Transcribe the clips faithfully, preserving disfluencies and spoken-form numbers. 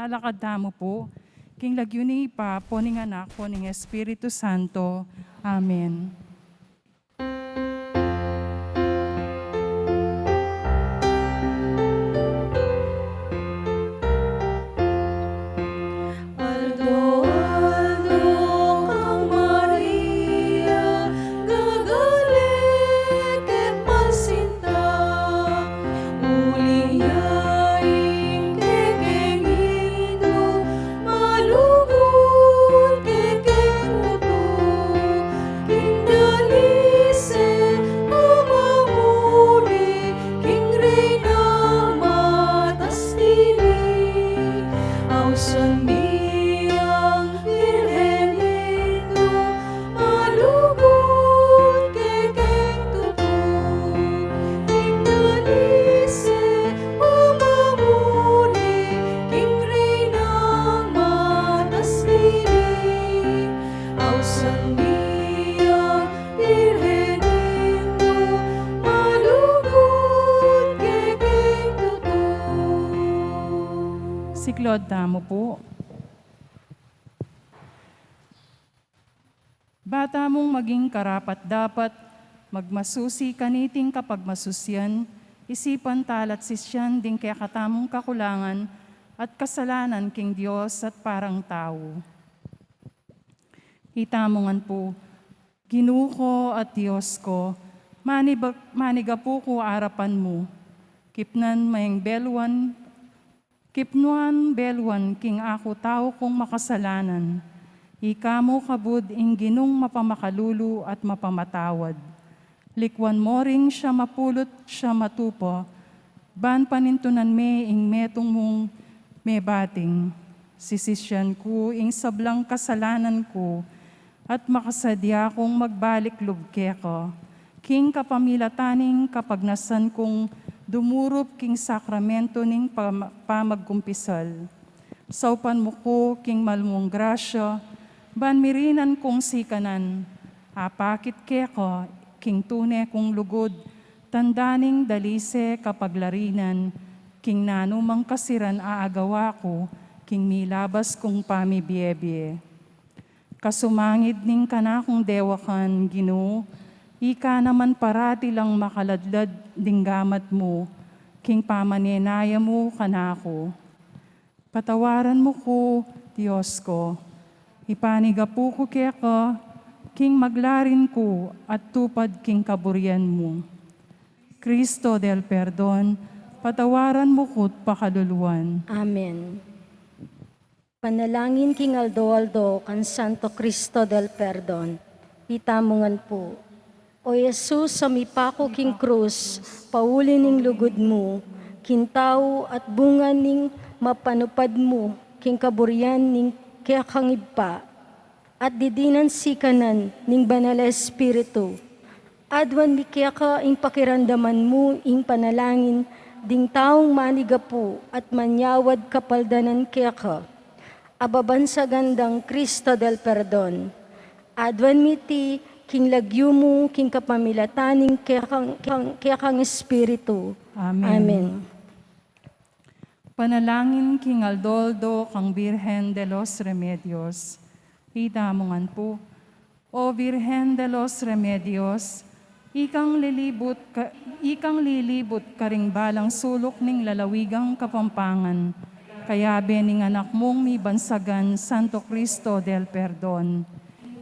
Lakad tamu pu, king lagyu ning Ibpa, ampo ning Anak, ampo ning Espiritu Santo. Amen. Aldo-aldo kang Maria, gagale keng masinta, uli ya ing kekeng Indu, malugud kekeng tutu, king dalise pamamuli, king Reynang matas dili. Ausan mi ang Birhen Indu, malugud kekeng tutu, king dalise pamamuli, king Reynang matas dili. Ausan mi ang Birhen Indu, malugud kekeng tutu. Siklaud tamu pu. Ba tamung maging karapat-dapat, magmasusi kaniting kapagmasusian, isipan tala't sisian ding kekatamung kakulangan at kasalanan king Dios at parang tau. Itamu ngan pu, Ginu ku at Dios ku, maniba-, manigapu ku arapan mu, kipnan meng beluan, kipnuan beluan king aku tau kung makasalanan. Ika mu kabud ing Ginung mapamakalulu at mapamatawad. Likuan mu ring siyam a pulu't siyam a tupa, ban panintunan me ing metung mung mebating. Sisisian ku ing sablang kasalanan ku, at makasadya kung magbalik lub keka, king kapamilatan ning kapagnasan kung dumurup king sakramento ning pam-, pamagkumpisal. Saupan mu ku king malmung grasya, ban mirinan kung sikanan, apakit keka, king tune kung lugud, tanda ning dalise kapaglarinan, king nanu mang kasiran a agawa ku, king milabas kung pamibie-bie. Kasumangid ning kanakung dewakan, Ginu, ika naman parati lang makaladlad ding gamat mu, king pamanenaya mu kanaku. Patawaran mu ku, Dios ku, ipanigapu ku keka, king maglarin ku at tupad king kaburian mu. Cristo del Perdon, patawaran mu ku't pakaluluan. Amen. Panalangin king aldo-aldo kang Santo Cristo del Perdon. Itamu ngan pu. O Jesus, a mipaku king krus, pauli ning lugud mu king tau at bunga ning mapanupad mu king kaburian ning kekang Ibpa, at didinan sikanan ning Banal a Espiritu. Aduan mi keka ing pakiramdaman mu ing panalangin ding taung manigapu at manyawad kapaldanan keka, a babansagan dang Cristo del Perdon. Aduan mi iti king lagyu mu, king kapamilatan ning kekang, kekang, kekang Espiritu. Amen. Amen. Panalangin king aldo-aldo kang Birhen de los Remedios. Itamu ngan pu. O Birhen de los Remedios, ikang lilibut ka-, ikang lilibut karing balang suluk ning lalawigang Kapampangan, kayabe ning Anak mung mibansagan, Santo Cristo del Perdon.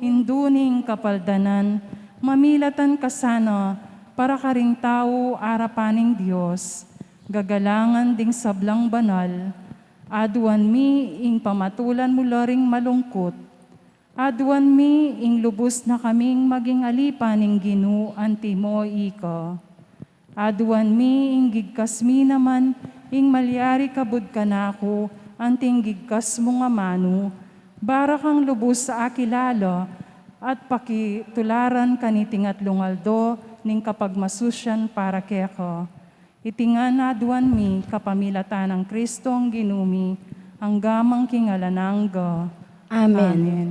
Indu ning kapaldanan, mamilatan ka sana para karing tau arapan ning Dios, gagalangan ding sablang banal. Aduan mi ing pamatulan mu la ring malungkut. Aduan mi ing lubus na kaming maging alipan ning Ginu antimo ika. Aduan mi ing gigkas mi naman ing malyari kabud kanaku anting gigkas mung amanu, bara kang lubus a akilala at pakitularan kaniting atlung aldo ning kapagmasusian para keka. Iti ngan aduan mi kapamilatan nang Kristong Ginu mi, angga man king alang angga. Amen. Amen.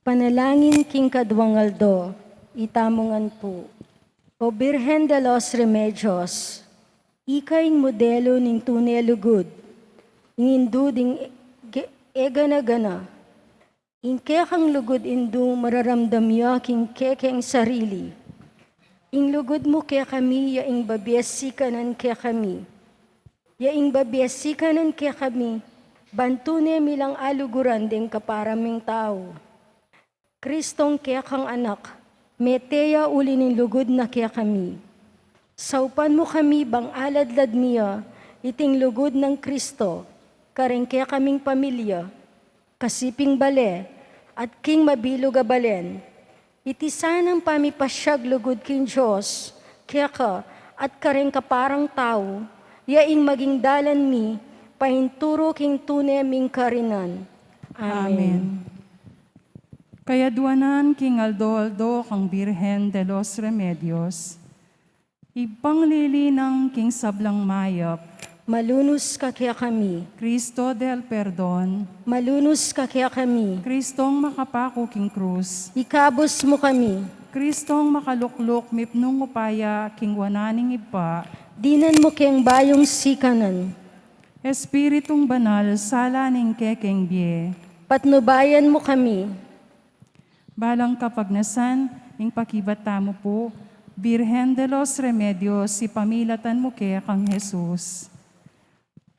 Panalangin king kaduang aldo. Itamu ngan pu. O Birhen de los Remedios, ika ing modelu ning tune lugud. Ing indu ding ge-, e gana-gana. Ing kekang lugud indu mararamdam ya king kekeng sarili. Ing lugud mu kekami ya ing babie sikanan kekami. Ya ing babie sikanan kekami, ban tune mi lang aluguran deng kapara ming tau. Kristong kekang anak, mete ya uli ning lugud na kekami. Saupan mu kami bang aladlad mi ya iting lugud nang Kristo, kareng kekaming pamilya, kasiping bale, at king mabilug a balen. Iti sanang pamipasyag lugud king Dios, keka, at kareng kaparang tau, ya ing maging dalan mi, painturu king tune ming karinan. Amen. Amen. Kayadwanan king aldo-aldo kang Birhen de los Remedios, Ibpang lilinang king sablang mayap. Malunus ka kekami. Cristo del Perdon. Malunus ka kekami. Kristong makapaku king krus. Ikabus mu kami. Kristong makalukluk mipnung upaya king wanan ning Ibpa. Dinan mu keng bayung sikanan. Espiritung Banal, sala ning kekeng bie. Patnubayan mu kami. Balang kapagnasan, ing pakibat tamu pu, Birhen de los Remedios, ipamilatan mu ke kang Jesus.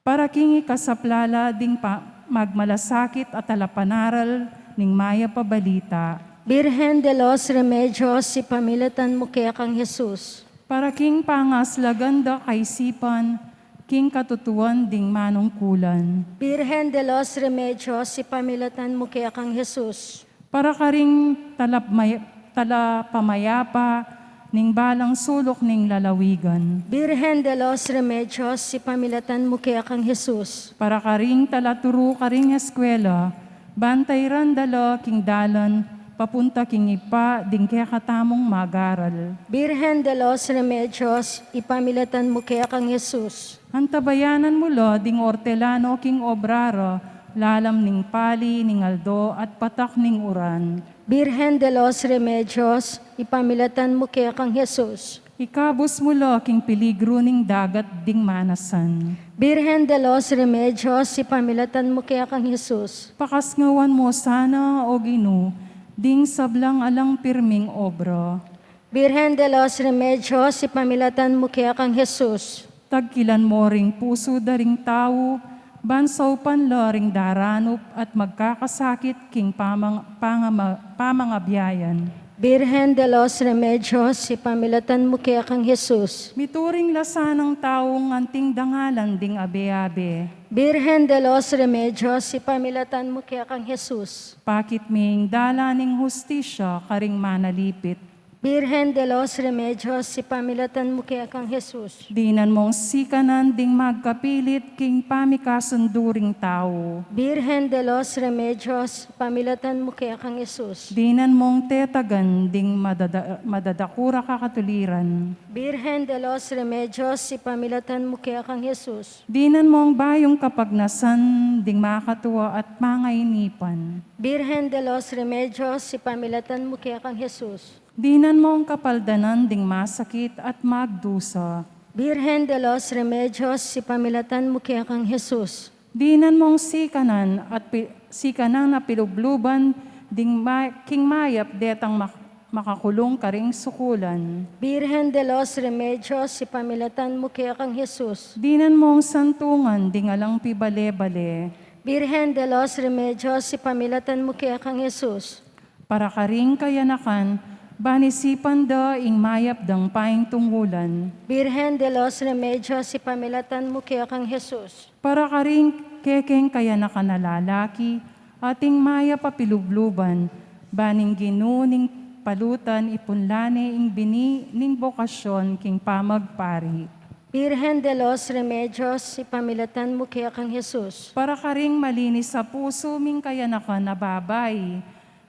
Para king ikasaplala ding pa-, magmalasakit a talapanaral ning mayap a balita. Birhen de los Remedios, ipamilatan mu ke kang Jesus. Para king pangaslagan da kaisipan, king katutuan ding manungkulan. Birhen de los Remedios, ipamilatan mu ke kang Jesus. Para karing talapmay-, talapamayapa ning balang suluk ning lalawigan. Birhen de los Remedios, ipamilatan mu ke kang Jesus. Para karing talaturu karing eskwela, ban tairan da la king dalan, papunta king Ibpa ding kekatamung magaral. Birhen de los Remedios, ipamilatan mu ke kang Jesus. Antabayanan mu la ding ortelano king obra ra, lalam ning pali ning aldo at patak ning uran. Birhen de los Remedios, ipamilatan mu ke kang Jesus. Ikabus mu la king peligru ning dagat ding manasan. Birhen de los Remedios, ipamilatan mu ke kang Jesus. Pakasngawan mu sana, O Ginu, ding sablang alang pirming obra. Birhen de los Remedios, ipamilatan mu ke kang Jesus. Tagkilan mo ring pusu da ring tau, ban saupan la ring daranup at magkakasakit king pamang-, pangama-, pamangabiayan. Birhen de los Remedios, ipamilatan mu ke kang Jesus. Mituring la sanang taung anting dangalan ding abe-abe. Birhen de los Remedios, ipamilatan mu ke kang Jesus. Pakit ming dalan ning hustisya karing manalipit. Birhen de los Remedios, ipamilatan mu ke kang Jesus. Dinan mong sikanan ding magkapilit king pamikasundu ring tau. Birhen de los Remedios, ipamilatan mu ke kang Jesus. Dinan mong tetagan ding madada-, madadakura kakatuliran. Birhen de los Remedios, ipamilatan mu ke kang Jesus. Dinan mong bayung kapagnasan ding makatua at mangainipan. Birhen de los Remedios, ipamilatan mu ke kang Jesus. Dinan mong kapaldanan ding masakit at magdusa. Birhen de los Remedios, ipamilatan mu ke kang Jesus. Dinan mong sikanan at pi-, sikanan a pilubluban ding ma-, king mayap detang mak-, makakulung karing sukulan. Birhen de los Remedios, ipamilatan mu ke kang Jesus. Dinan mong santungan ding alang pibale-bale. Birhen de los Remedios, ipamilatan mu ke kang Jesus. Para karing kayanakan, ban isipan da ing mayap dang paintungulan. Birhen de los Remedios, ipamilatan mu ke kang Jesus. Para karing kekeng kayanakan a lalaki, ating mayap a pilubluban, ban ing Ginu ning palutan ipunla ne ing bini ning bokasyon king pamagpari. Birhen de los Remedios, ipamilatan mu ke kang Jesus. Para karing malinis a pusu ming kayanakan a babai,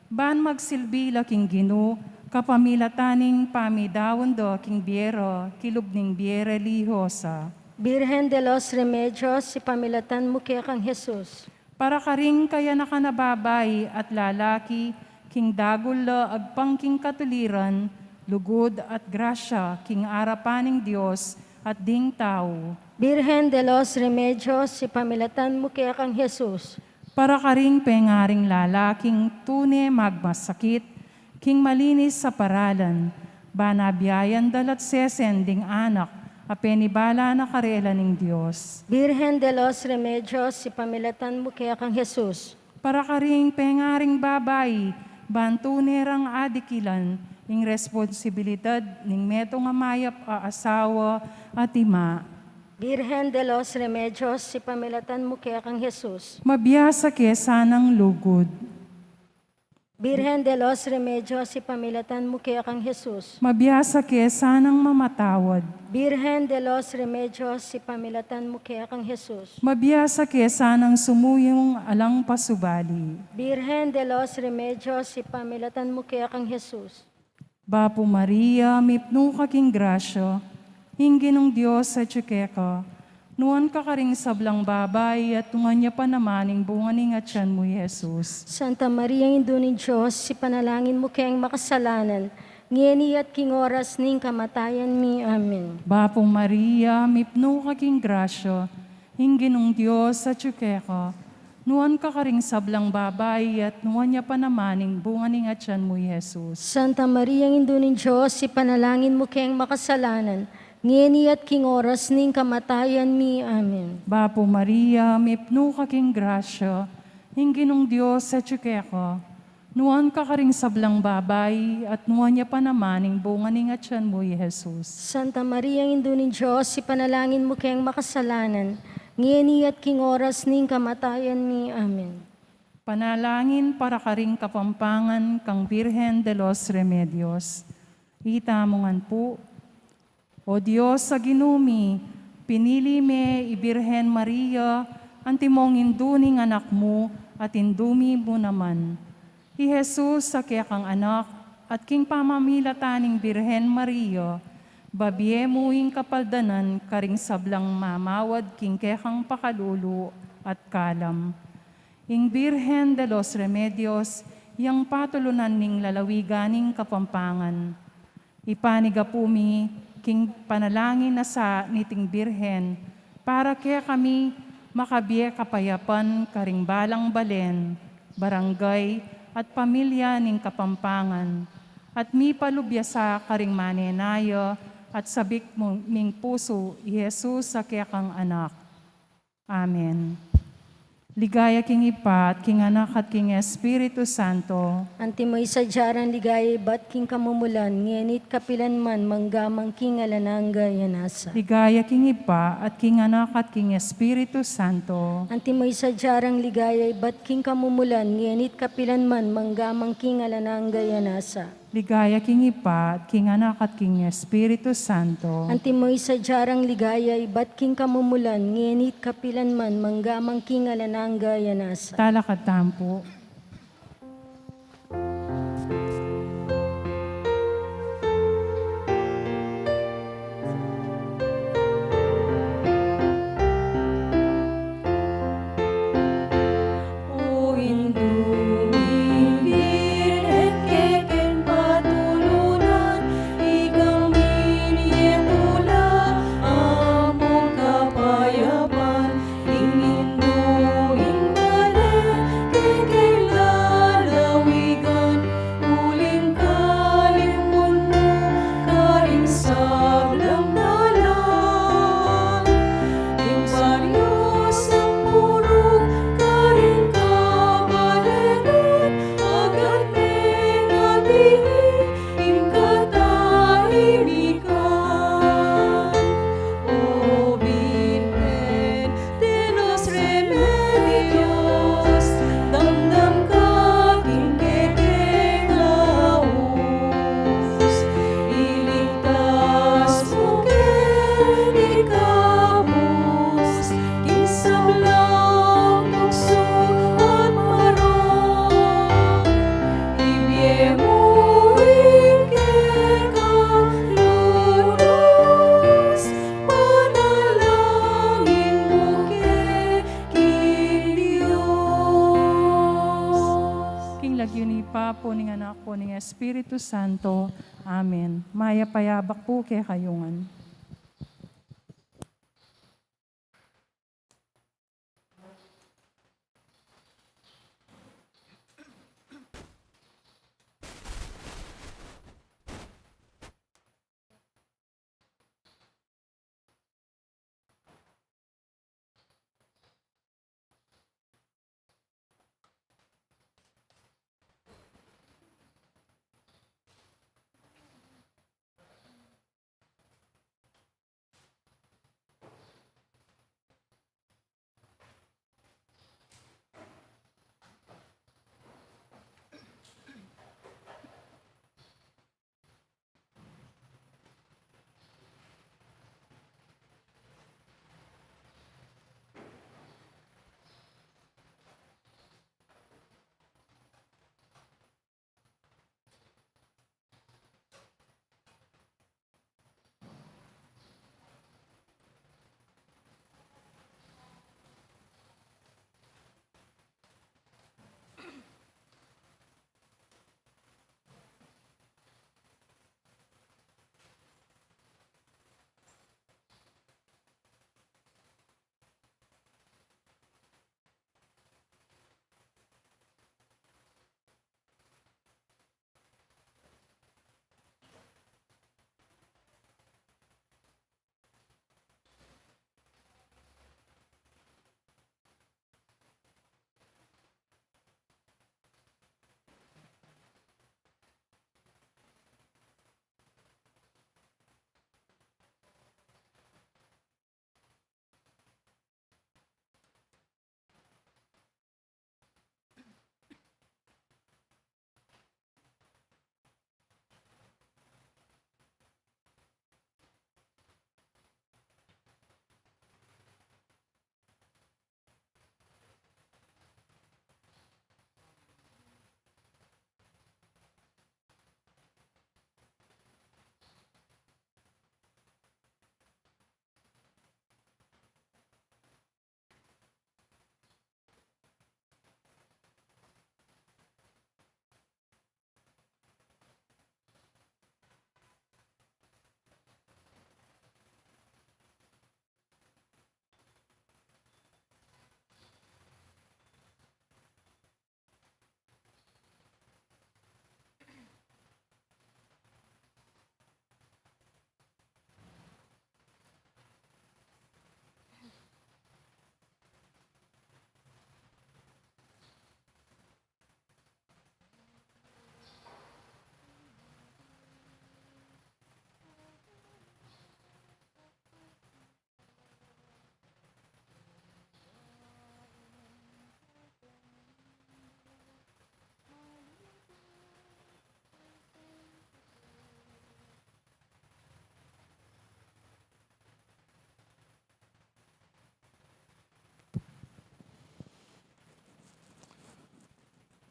ban magsilbi la king Ginu, kapamilatan ning pamidaun da king bie ra, kilub ning bie relihiyosa. Birhen de los Remedios, ipamilatan mu ke kang Jesus. Para karing kayanakan a babai at lalaki, king dagul la agpang king katuliran, lugud at grasya, king arapan ning Dios at ding tau. Birhen de los Remedios, ipamilatan mu kekang Jesus. Para karing pengaring lalaking tune magmasakit, king malinis a paralan, ba nabiayan da la't sesen ding anak, a penibala na karela ning Dios. Birhen de los Remedios, ipamilatan mu kekang Jesus. Para karing pengaring babai, ban tune rang adikilan ing responsibilidad ning metung a mayap a asawa at ima. Birhen de los Remedios, ipamilatan mu kekang Jesus. Mabiasa ke sanang lugud. Birhen de los Remedios, ipamilatan mu kekang Jesus. Mabiasa ke sanang mamatawad. Birhen de los Remedios, ipamilatan mu kekang Jesus. Mabiasa ke sanang sumuyung alang pasubali. Birhen de los Remedios, ipamilatan mu kekang Jesus. Bapu Maria, mipnu ka king grasya, ing Ginung Dios atyu keka, nuan ka karing sablang babai, at nuan ya pa naman ing bunga ning atyan mu, i Jesus. Santa Maria, Indu ning Dios, ipanalangin mu keng makasalanan, ngeni at king oras ning kamatayan mi. Amen. Bapu Maria, mipnu ka king grasya, ing Ginung Dios atyu keka, nuan ka karing sablang babai, at nuan ya pa naman ing bunga ning atyan mu, i Jesus. Santa Maria, Indu ning Dios, ipanalangin mu keng makasalanan, ngeni at king oras ning kamatayan mi. Amen. Bapu Maria, mipnu ka king grasya, ing Ginung Dios atyu keka, nuan ka karing sablang babai, at nuan ya pa naman ing bunga ning atyan mu, i Jesus. Santa Maria, Indu ning Dios, ipanalangin mu keng makasalanan, ngeni at king oras ning kamatayan mi. Amen. Panalangin para karing Kapampangan kang Birhen de los Remedios. Itamu ngan pu. O Dios a Ginu mi, pinili me i Birhen Maria, antimong indu ning Anak mu, at indu mi mu naman. I Jesus a kekang Anak, at king pamamilatan ning Birhen Maria, babie mu ing kapaldanan karing sablang mamawad king kekang pakalulu at kalam. Ing Birhen de los Remedios, yang patulunan ning lalawigan ning Kapampangan. Ipanigapu mi king panalangin a sa niting Birhen, para kekami makabie kapayapan karing balang balen, barangay, at pamilya ning Kapampangan, at mipalubya sa karing manenaya at sabik mu-, ming pusu, i Jesus a kekang Anak. Amen. Ligaya king Ibpa, at king Anak, at king Espiritu Santo. Antimo ing sadya rang ligaya ibat king kamumulan, ngeni at kapilan man, mangga man king alang angga. Amen. Ligaya king Ibpa, at king Anak, at king Espiritu Santo. Antimo ing sadya rang ligaya ibat king kamumulan, ngeni at kapilan man, mangga man king alang angga. Amen. Ligaya king Ibpa, at king Anak, at king Espiritu Santo. Antimo ing sadya rang ligaya ibat king kamumulan, ngeni at kapilan man, mangga man king alang angga. Amen. Talakad tamu pu. Uling kalimbun mu karing sablang dalan, ing panyos a puru karing kabalenan, agat me na dili ing katahimikan. O Birhen de los Remedios, damdam ka king kekeng aus, iligtas mu keng ikabus king sablang tuksu at marok. Ibie mu ing kekang lunus, panalangin mu ke king Dios. King lagyu ning Ibpa, pu, ning Anak, pu, ning Espiritu Santo. Amen. Mayap a yabak pu kekayu ngan.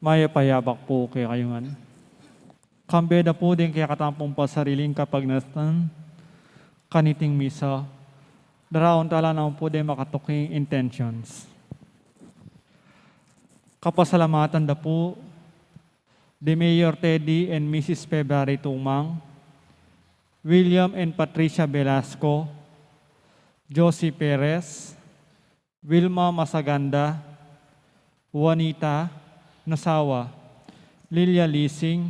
Mayap a yabak pu kekayu ngan. Kambe da pu deng kekatamung pasariling kapagnasan kaniting misa, daraun tala naman pu deng makatuking intentions. Kapasalamatan da pu di Mayor Teddy and Missus February Tumang, William and Patricia Velasco, Josie Perez, Wilma Masaganda, Juanita Nasawa, Lilia Lising,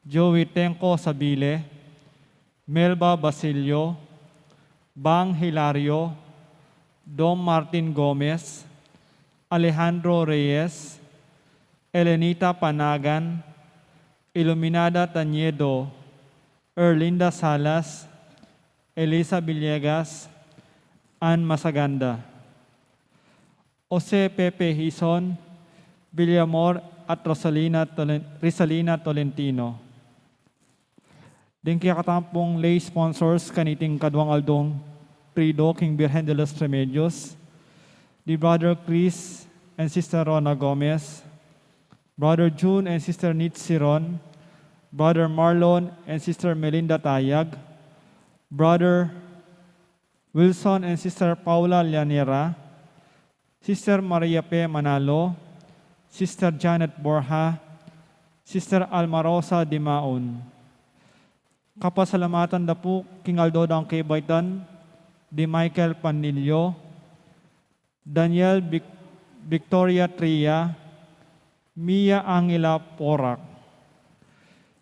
Joey Tenco Sabile, Melba Basilio, Bang Hilario, Dom Martin Gomez, Alejandro Reyes, Elenita Panagan, Iluminada Tañedo, Erlinda Salas, Elisa Villegas, Ann Masaganda, Jose Pepe Hizon, Villamor at Rosalina Tolen-, Rizalina Tolentino. Deng kekatamung lay sponsors kaniting kaduang aldong Triduo king Birhen de los Remedios, di Brother Chris and Sister Rona Gomez, Brother June and Sister Nitsi Ron, Brother Marlon and Sister Melinda Tayag, Brother Wilson and Sister Paula Llanera, Sister Maria P. Manalo, Sister Janet Borja, Sister Alma Rosa Dimaon. Kapasalamatan da pu king aldo dang kebaitan di Michael Panilio, Daniel Vic-, Victoria Tria, Mia Angela Porac.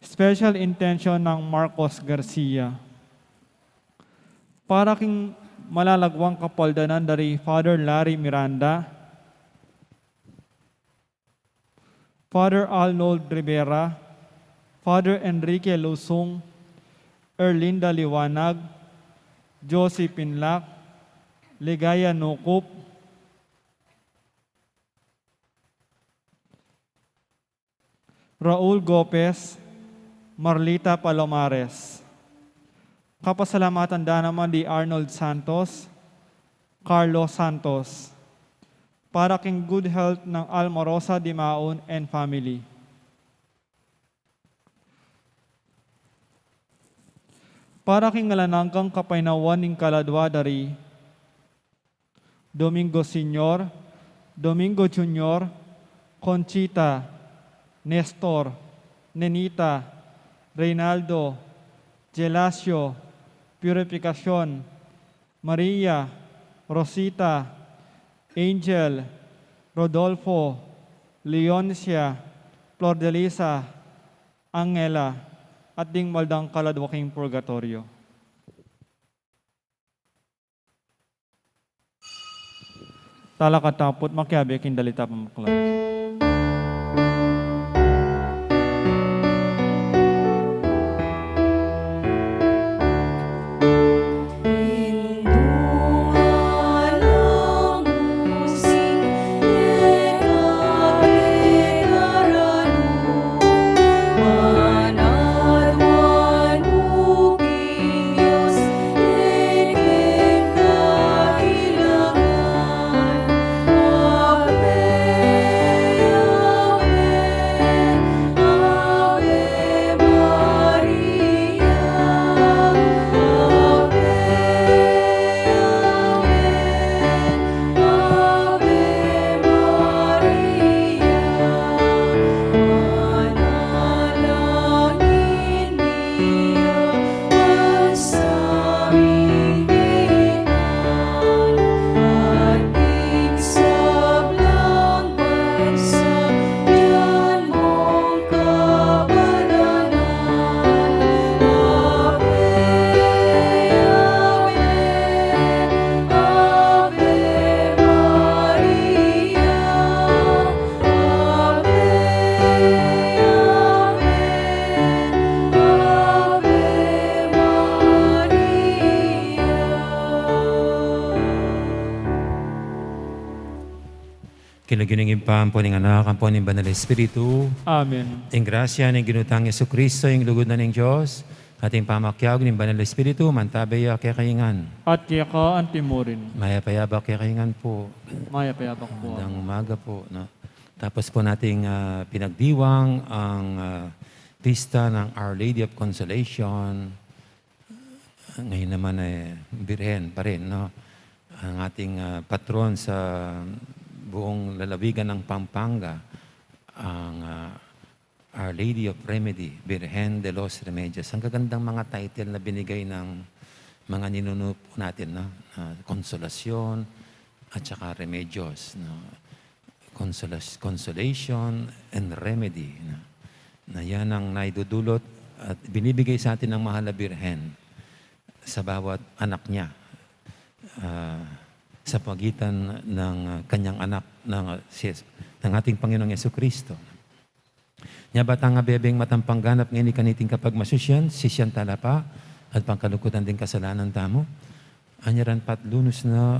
Special intention nang Marcos Garcia. Para king malalagwang kapaldanan dari Father Larry Miranda, Father Arnold Rivera, Father Enrique Lusung, Erlinda Liwanag, Josie Pinlac, Ligaya Nucup, Raul Gopez, Marlita Palomares. Kapasalamatan da naman di Arnold Santos, Carlo Santos, para king good health nang Alma Rosa Dimaon and family. Para king alang anggang kapaynawan ning kaladwa dari Domingo Senior, Domingo Junior, Conchita, Nestor, Nenita, Reynaldo, Gelasio, Purificacion, Maria, Rosita, Angel, Rodolfo, Leoncia, Flordelisa, Angela, at ding mal dang kaladwa king purgatorio. Talakad tamu pu't makiabe king dalit a pamuklat. King lagyu ning Ibpa, ampo ning Anak, ampo ning Banal Espiritu. Amen. Ing grasya ning Ginu tang Jesucristo, ing lugud na ning Dios, at ing pamakiabe ning Banal Espiritu, mantabe ya kekayu ngan. At keka antimurin. Mayap a yabak kekayu ngan pu. Mayap a yabak pu. Magandang umaga pu, no? Tapos po nating, ah, pinagdiwang ang, ah, pista ng Our Lady of Consolation. Ngayon naman ay Birhen pa rin, no? Ang ating, ah, patron sa buong lalawigan ng Pampanga, ang, ah, Our Lady of Remedy, Birhen de los Remedios. Ang gagandang mga title na binigay ng mga ninuno po natin, no? Ah, Konsolasyon at saka Remedios, no? Consolas-, consolation and remedy, no? Na yan ang naidudulot at binibigay sa atin ng Mahal na Birhen sa bawat anak niya, ah, sa pagitan ng, ah, kanyang anak, ng, ah, si Jes-, ng ating Panginoong Yesu Kristo. Nya ba tang abebeng matampang ganap ngeni kaniting kapagmasusyan, sisian tala pa, at pangkaluguran ding kasalanan tamu, anyaran pa't lunus na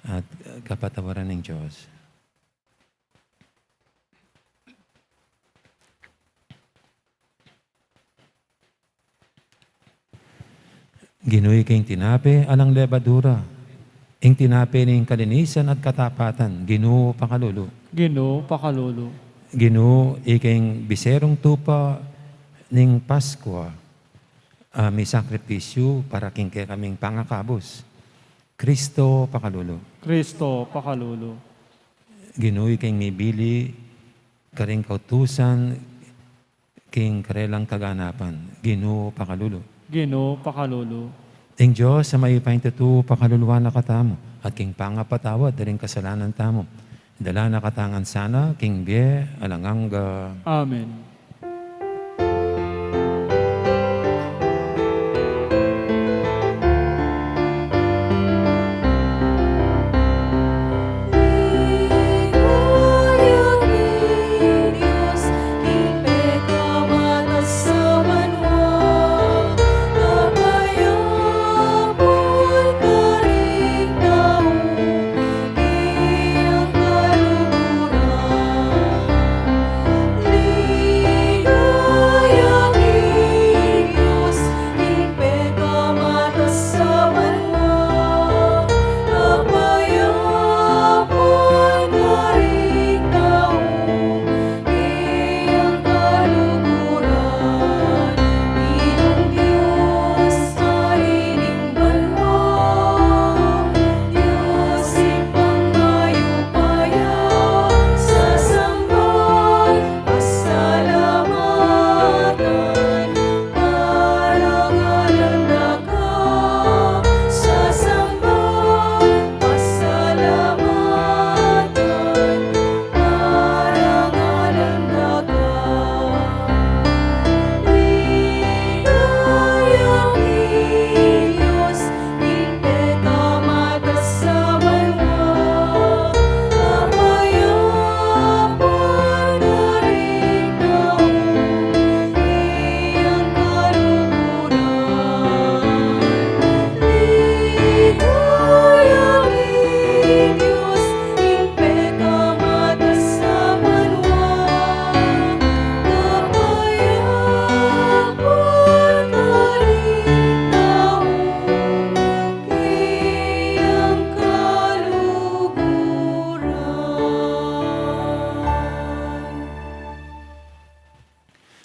at kapatawaran ning Dios. Ginu, ika ing tinape alang lebadura, ing tinape ning kalinisan at katapatan. Ginu, pakalulu. Ginu, pakalulu. Ginu, ika ing biserung tupa ning Paskua, a misakripisyu para king kekaming pangakabus. Kristo, pakalulu. Kristo, pakalulu. Ginu, ika ing mibili karing kautusan king karelang kaganapan. Ginu, pakalulu. Ginu, pakalulu. Ing Dios a mayupayang tutu, pakaluluan na katamu, at king pangapatawad da ring kasalanan tamu, idala na katamu ngan sana king bie alang angga. Amen.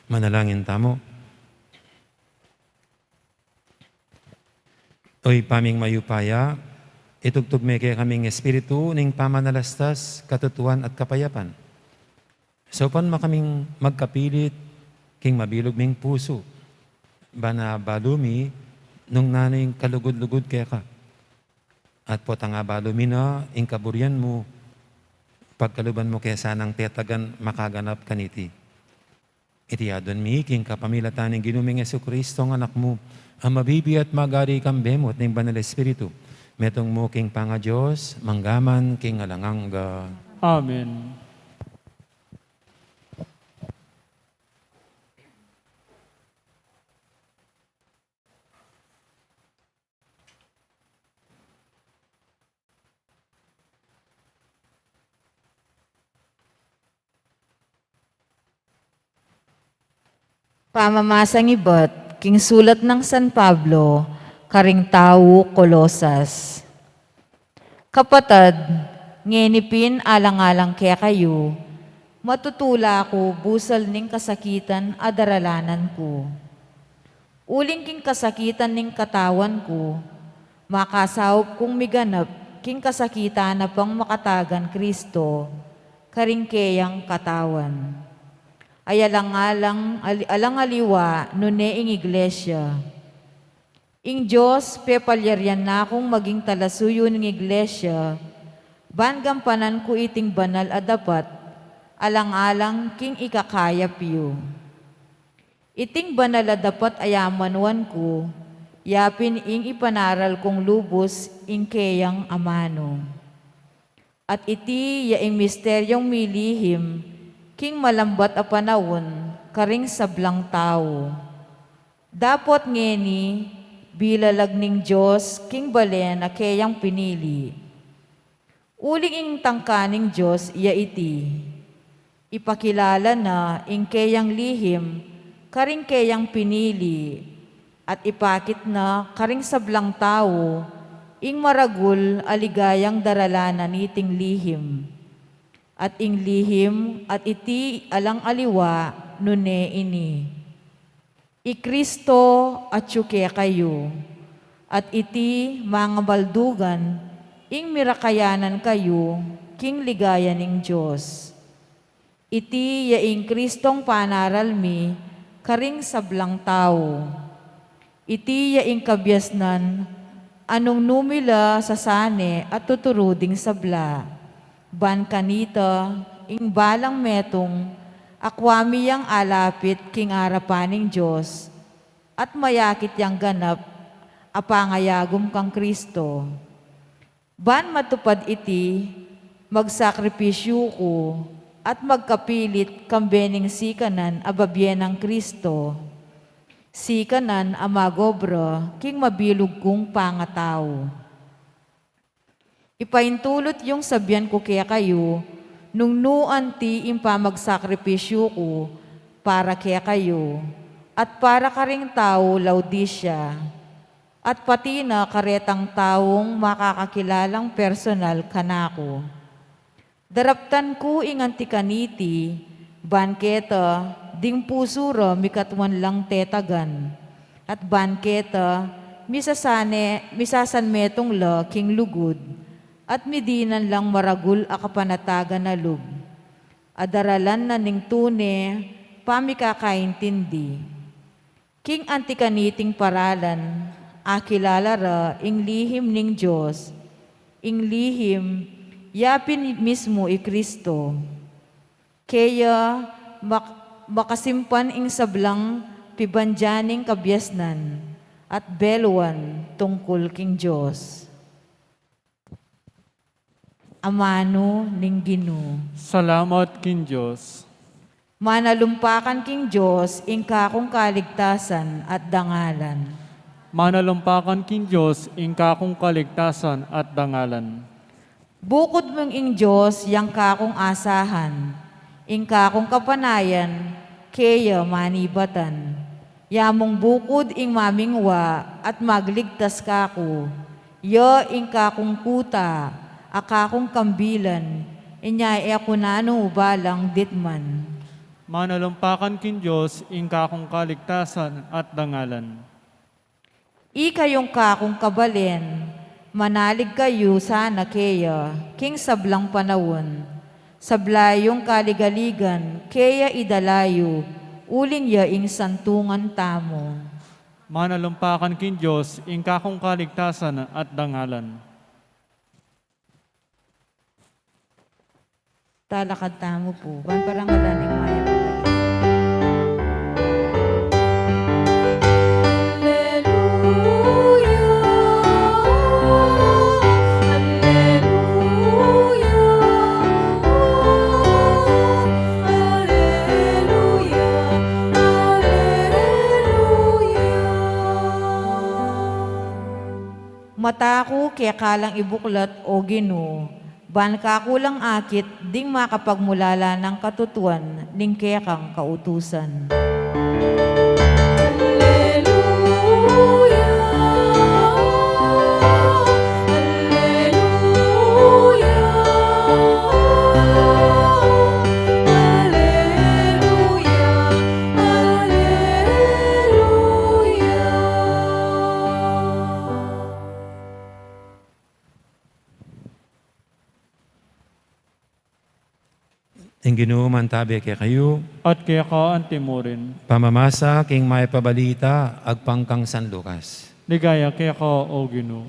Manalangin tamu. O Ibpa ming mayupaya, itugtug me kekaming espiritu ning pamanalastas, katutuan at kapayapan. Saupan mu kaming magkapilit king mabilug ming pusu, ban abalu mi nung nanu ing kalugud-lugud keka. At potang abalu mi na ing kaburian mu, pagkaluban mu ke sanang tetagan makaganap kaniti. Iti adwan mi king kapamilatan ning Ginu ming Jesucristo, a Anak mu, a mabibie at magari kambe mu at ning Banal Espiritu, metung mu king pangaDios, mangga man king alang angga. Amen. Pamamasang ibat king sulat nang San Pablo karing tau Colosas. Kapatad, ngeni pin alang-alang kekayu, Matutula ku busal ning kasakitan a daralanan ku. Uling king kasakitan ning katawan ku, makasaup kung miganap king kasakitan a pang makatagan Kristo karing keyang katawan. Ay alang-alang, ali-, alang-aliwa nune ing iglesia. Ing Dios, pepalyarian na kung maging talasuyu ning iglesia, ban gampanan ku iting banal a dapat, alang-alang king ikakayap yu. Iting banal a dapat a yamanuan ku, yapin ing ipanaral kung lubus ing keyang amanu. At iti ya ing misteryung milihim king malambat a panaun karing sablang tau. Dapot ngeni, bilalag ning Dios king balen a keyang pinili. Uling ing tangka ning Dios ya iti, ipakilala na ing keyang lihim karing keyang pinili, at ipakit na karing sablang tau ing maragul a ligayang daralanan niting lihim. At ing lihim at iti alang-aliwa nune ini. I Kristo atyu kekayu, at iti mangamaldugan ing mirakayanan kayu king ligaya ning Dios. Iti ya ing Kristong panaral mi karing sablang tau. Iti ya ing kabiasnan a nung nu mi la sasane at tuturu ding sabla. Ban kanita, ing balang metung, akwa mi yang alapit king arapan ning Dios, at mayakit yang ganap a pangayagum kang Kristo. Ban matupad iti, magsakripisyu ku at magkapilit kambe ning sikanan a babie nang Kristo, sikanan a magobra king mabilug kung pangatau. Ipaintulut yung sabian ku kekayu, nung nu anti ing pamagsakripisyu ku para kekayu, at para karing tau Laodicea, at pati na karetang taung makakakilalang personal kanaku. Daraptan ku ing anti kaniti, ban keta ding pusu ra mikatwan lang tetagan, at ban keta misasane, misasanmetung la king lugud, at midinan lang maragul a kapanatagan a lub, a daralan na ning tune pamikakaintindi. King anti kaniting paralan, akilala ra ing lihim ning Dios, ing lihim, yapin mismu i Kristo. Kaya mak-, makasimpan ing sablang pibandian ning kabiasnan at beluan tungkul king Dios. Amanu ning Ginu. Salamat king Dios. Manalumpakan king Dios ing kakung kaligtasan at dangalan. Manalumpakan king Dios ing kakung kaligtasan at dangalan. Bukud mung ing Dios yang kakung asahan, ing kakung kapanayan, keya manibatan. Ya mung bukud ing mamingwa at magligtas kaku, ya ing kakung kuta, a kakung kambilan, inya e ku na nung ubalang ditman. Manalumpakan king Dios ing kakung kaligtasan at dangalan. Ikayung kakung kabalen, manalig kayu sana keya king sablang panaun. Sabla yung kaligaligan keya idala yu, uling ya ing santungan tamu. Manalumpakan king Dios ing kakung kaligtasan at dangalan. Talakad tamu pu ban parangalan ing mayap a balita. Alleluia, alleluia, alleluia, alleluia. Mata ku keka lang ibuklat, O Ginu, ban kaku lang akit ding makapagmulala nang katutuan ning kekang kautusan. Alleluia, alleluia, Ing Ginu mantabi kekayu. At keka antimurin. Pamamasa king mayap a balita agpang kang San Lucas. Ligaya keka, O Ginu.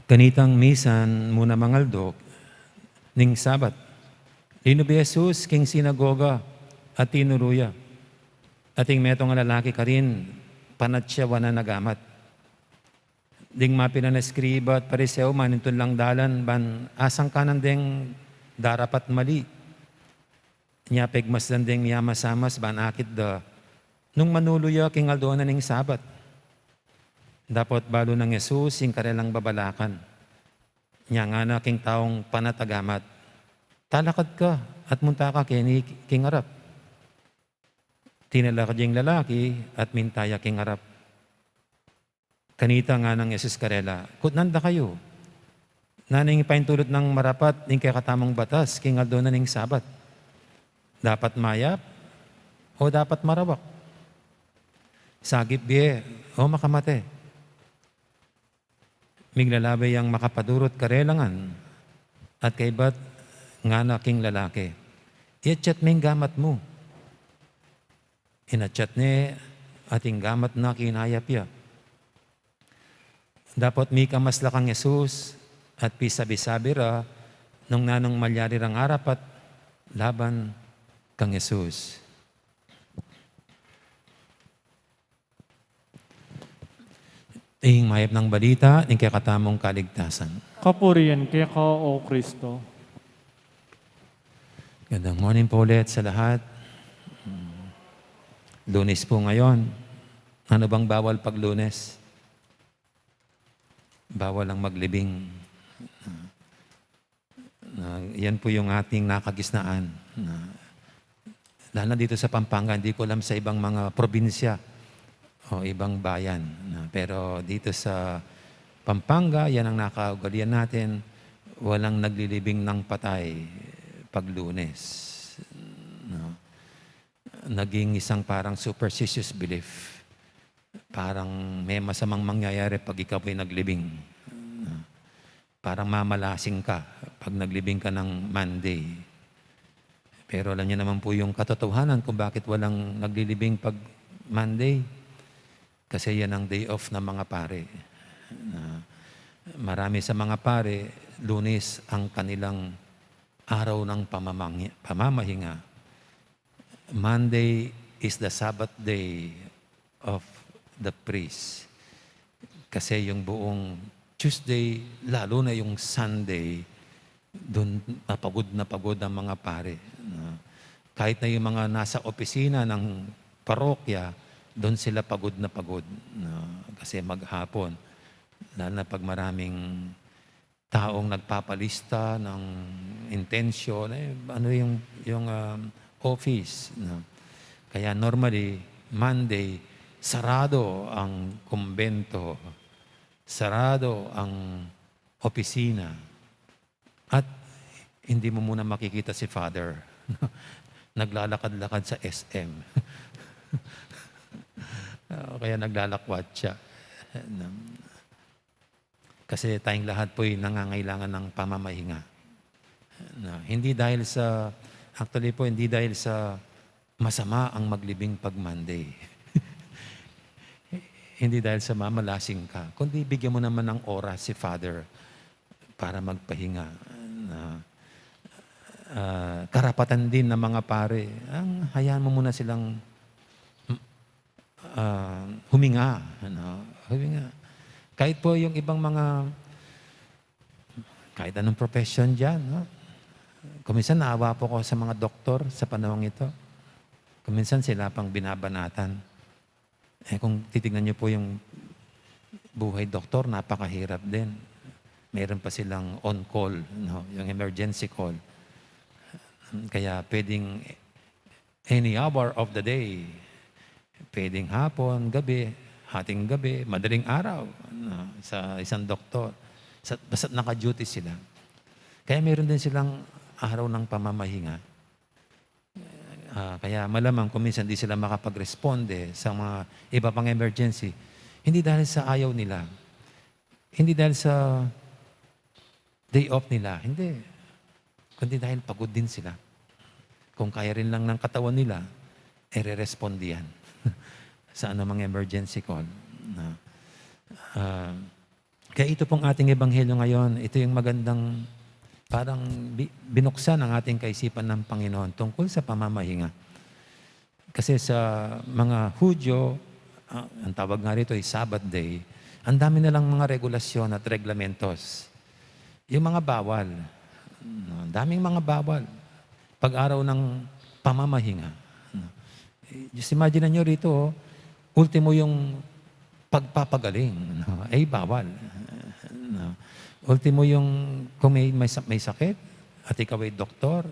Kanitang misan mu na mangaldo ning Sabat, linub i Jesus king sinagoga at tinuru ya. At ing metung a lalaki karin, panat ya wanan a gamat. Ding mapilan a eskriba at Pariseo manintun lang dalan ban asangkanan deng darapat mali. Nya pegmasdan deng miamasamas ban akit da nung manulu ya king aldo na ning Sabat. Dapot balu nang Jesus ing karelang babalakan. Nya ngana king taung panat a gamat, "Talakad ka at munta ka keni king arap." Tinalakad ya ing lalaki at minta ya king arap. Kanita nganang Jesus karela, "Kutnan da kayu, nanu ing paintulut nang marapat ning kekatamung batas king aldo na ning Sabat? Dapat mayap o dapat marawak? Sagip bie o makamate?" Miglalabe yang makapadurut karela ngan at kaybat ngana king lalaki, "Iatsat me ing gamat mu." Inatsat ne at ing gamat na kinayap ya. Dapot mikamas la kang Jesus at pisabi-sabi ra nung nanung malyari rang arapat laban kang Jesus. Ing mayap nang balita ning kekatamung kaligtasan. Kapurian keka, O Kristo. Gandang morning po ulit sa lahat. Lunes po ngayon. Ano bang bawal pag Lunes? Bawal ang maglibing. Na, yan po yung ating nakagisnaan. Na, lalo na dito sa Pampanga, hindi ko alam sa ibang mga probinsya o ibang bayan. Na, pero dito sa Pampanga, yan ang nakaugalian natin. Walang naglilibing ng patay pag Lunes. No? Naging isang parang superstitious belief. Parang may masamang mangyayari pag ikaw ay naglibing. Parang mamalasing ka pag naglibing ka ng Monday. Pero alam niyo naman po yung katotohanan kung bakit walang naglilibing pag Monday. Kasi yan ang day off ng mga pare. Na marami sa mga pare, Lunes ang kanilang araw ng pamamang-, pamamahinga. Monday is the Sabbath day of the priest. Kasi yung buong Tuesday, lalo na yung Sunday, dun na pagod na pagod ang mga pare, no? Kahit na yung mga nasa opisina ng parokya, dun sila pagod na pagod, no? Kasi maghapon, lalo na pag maraming taong nagpapalista ng intensyon, eh, ano yung, yung, um, office, no? Kaya normally, Monday, sarado ang kumbento, sarado ang opisina, at hindi mo muna makikita si Father. Naglalakad-lakad sa S M. O kaya naglalakwatsa. Kasi tayong lahat po'y nangangailangan ng pamamahinga. Na, hindi dahil sa, actually po, hindi dahil sa masama ang maglibing pag Monday. Hindi dahil sa mamalasing ka, kundi bigyan mo naman ng oras si Father para magpahinga. Na, ah, karapatan din ng mga pare, ang hayaan mo muna silang ah, huminga, ano, huminga. Kahit po yung ibang mga, kahit anong profession diyan, no? Kuminsan naawa po ako sa mga doktor sa panahong ito. Kuminsan sila pang binabanatan. Eh, kung titignan niyo po yung buhay doktor, napakahirap din. Meron pa silang on call, no? Yung emergency call. Kaya pwedeng any hour of the day. Pwedeng hapon, gabi, hating gabi, madaling araw, no, sa isang doktor. Sa, basta't naka-duty sila. Kaya meron din silang araw ng pamamahinga. Ah, kaya malamang kung minsan di sila makapag-responde sa mga iba pang emergency, hindi dahil sa ayaw nila, hindi dahil sa day off nila. Hindi. Kundi dahil pagod din sila. Kung kaya rin lang ng katawan nila, e re-respond yan sa anumang emergency call. Na, ah, kaya ito pong ating ebanghelyo ngayon, ito yung magandang, parang bi-, binuksan ang ating kaisipan ng Panginoon tungkol sa pamamahinga. Kasi sa mga Hudyo, ah, ang tawag nga rito ay Sabbath day, ang dami nilang mga regulasyon at reglamentos. Yung mga bawal. No, ang daming mga bawal. Pag araw ng pamamahinga. No. Just imagine nyo rito, oh, ultimo yung pagpapagaling. No? Ay, bawal. No? Ultimo yung kung may, may, sa- may sakit, at ikaw ay doktor,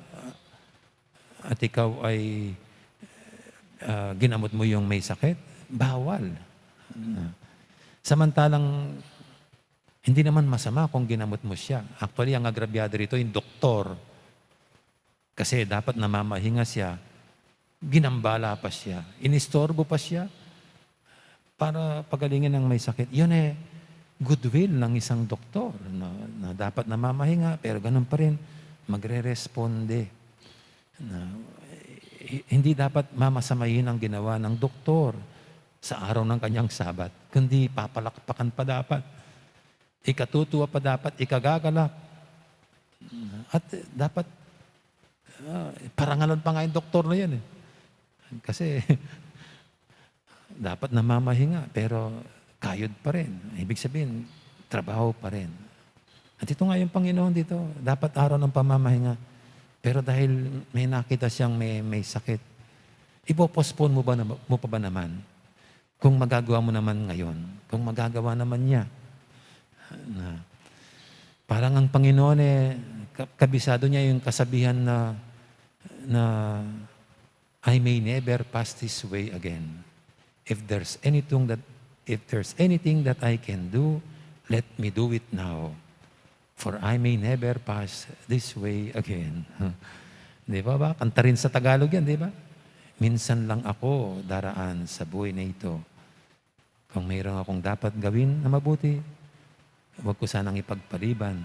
at ikaw ay, ah, ginamot mo yung may sakit, bawal. No? Samantalang hindi naman masama kung ginamot mo siya. Actually, ang agrabyado rito, yung doktor. Kasi dapat namamahinga siya, ginambala pa siya, inistorbo pa siya para pagalingin ang may sakit. Yun eh, goodwill ng isang doktor na, na dapat namamahinga, pero ganun pa rin, magre-responde. Na, eh, hindi dapat mamasamahin ang ginawa ng doktor sa araw ng kanyang Sabat, kundi papalakpakan pa dapat. Ikatutuwa pa dapat, ikagagalak. At, eh, dapat, ah, parangalan pa nga yung doktor na yan, eh. Kasi, dapat namamahinga, pero kayod pa rin. Ibig sabihin, trabaho pa rin. At ito nga yung Panginoon dito, dapat araw ng pamamahinga. Pero dahil may nakita siyang may, may sakit, ipo-postpone mo ba na, mo pa ba naman? Kung magagawa mo naman ngayon, kung magagawa naman niya. Na, parang ang Panginoon, eh, ka-, kabisado niya yung kasabihan na, na, "I may never pass this way again. If there's anything that, if there's anything that I can do, let me do it now. For I may never pass this way again." Di ba, ba? Kanta rin sa Tagalog yan, di ba? "Minsan lang ako daraan sa buhay na ito. Kung mayroon akong dapat gawin na mabuti, huwag ko sanang ipagpaliban.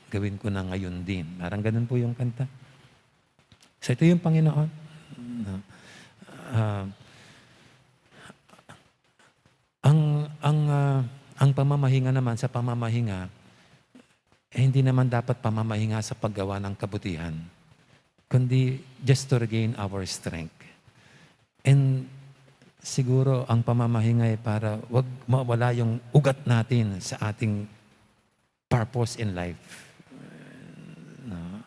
Gawin ko na ngayon din." Parang ganun po yung kanta. So, ito yung Panginoon. No? Ah, ang, ang, ah, ang pamamahinga naman, sa pamamahinga, eh, hindi naman dapat pamamahinga sa paggawa ng kabutihan, kundi just to regain our strength. And siguro ang pamamahinga ay para wag mawala yung ugat natin sa ating purpose in life. No?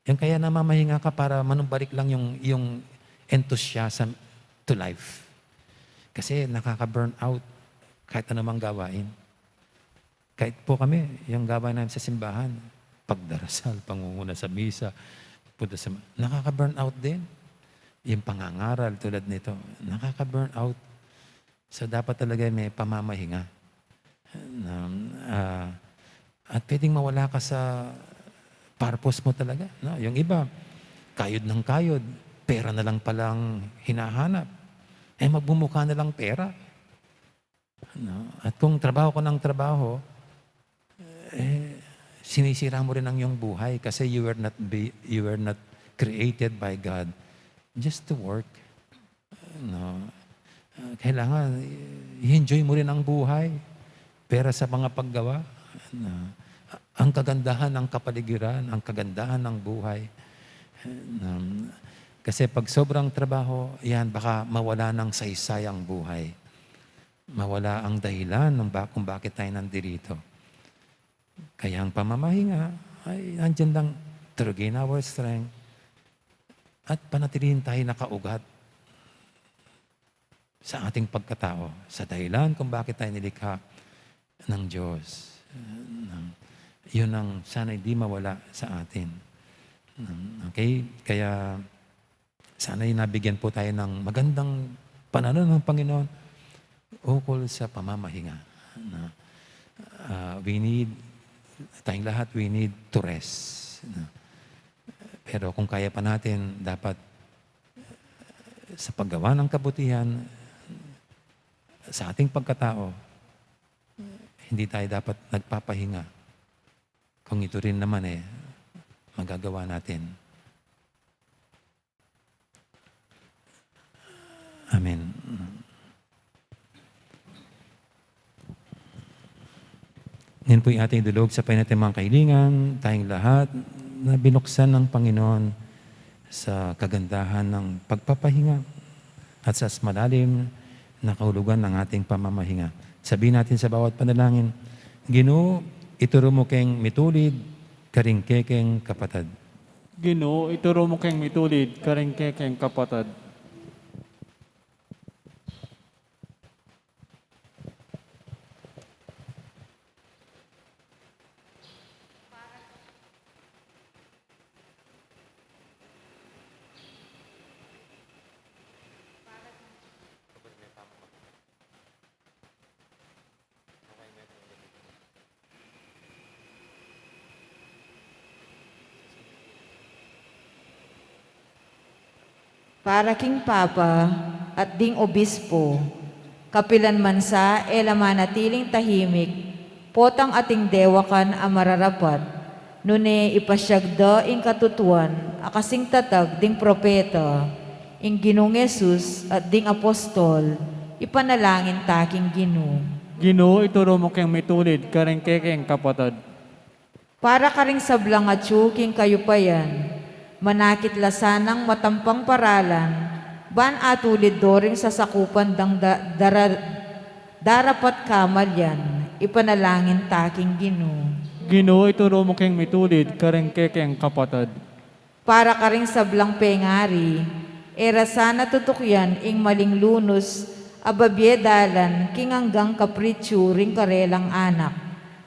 Yung kaya namamahinga ka para manumbalik lang yung, yung enthusiasm to life. Kasi nakaka-burn out kahit anumang gawain. Kahit po kami, yung gawain namin sa simbahan, pagdarasal, pangunguna sa misa, punta sa, nakaka-burn out din. Yung pangangaral tulad nito, nakaka-burn out. So, dapat talaga may pamamahinga. Um, ah, at pwedeng mawala ka sa purpose mo talaga. No? Yung iba, kayod ng kayod, pera na lang palang hinahanap. Eh, magmumukha na lang pera. No? At kung trabaho ka ng trabaho, eh, sinisira mo rin ang iyong buhay kasi you were not be, you were not created by God just to work. No? Ah, kailangan, eh, i-enjoy mo rin ang buhay. Pera sa mga paggawa. No? Ang kagandahan ng kapaligiran, ang kagandahan ng buhay. No? Kasi pag sobrang trabaho, yan, baka mawala ng saysay ang buhay. Mawala ang dahilan ng ba-, kung bakit tayo nandirito. Kaya ang pamamahinga ay nandyan lang to regain our strength at panatilihin tayo nakaugat sa ating pagkatao, sa dahilan kung bakit tayo nilikha ng Diyos. Yun ang sana hindi mawala sa atin. Okay? Kaya sana ay nabigyan po tayo ng magandang pananaw ng Panginoon ukol sa pamamahinga. No? Ah, we need, tayong lahat, we need to rest. No? Pero kung kaya pa natin, dapat sa paggawa ng kabutihan, sa ating pagkatao, hindi tayo dapat nagpapahinga. Kung ito rin naman, eh, magagawa natin. Amen. Ngayon po'y ating idulog sa panating mga kahilingan, tayong lahat na binuksan ng Panginoon sa kagandahan ng pagpapahinga at sa malalim na kahulugan ng ating pamamahinga. Sabihin natin sa bawat panalangin, "Ginu, ituru mu keng mitulid karing kekeng kapatad." Ginu, ituru mu keng mitulid karing kekeng kapatad. Para king Papa at ding Obispo, kapilan man sa e la manatiling tahimik, potang ating dewakan a mararapat, nune ipasiag da ing katutuan a kasing tatag ding propeta, ing Ginung Jesus at ding apostol, ipanalangin ta king Ginu. Ginu, ituru mu keng mitulid karing kekeng kapatad. Para karing sablang atyu king kayupayan, manakit la sanang matampang paralan, ban atulid do ring sasakupan dang da-, dara-, darapat kamalian, ipanalangin ta king Ginu. Ginu, ituru mu keng mitulid karing kekeng kapatad. Para karing sablang pengari, e ra sana tutukyan ing maling lunus a babie dalan king anggang kapritsu ring karelang anak.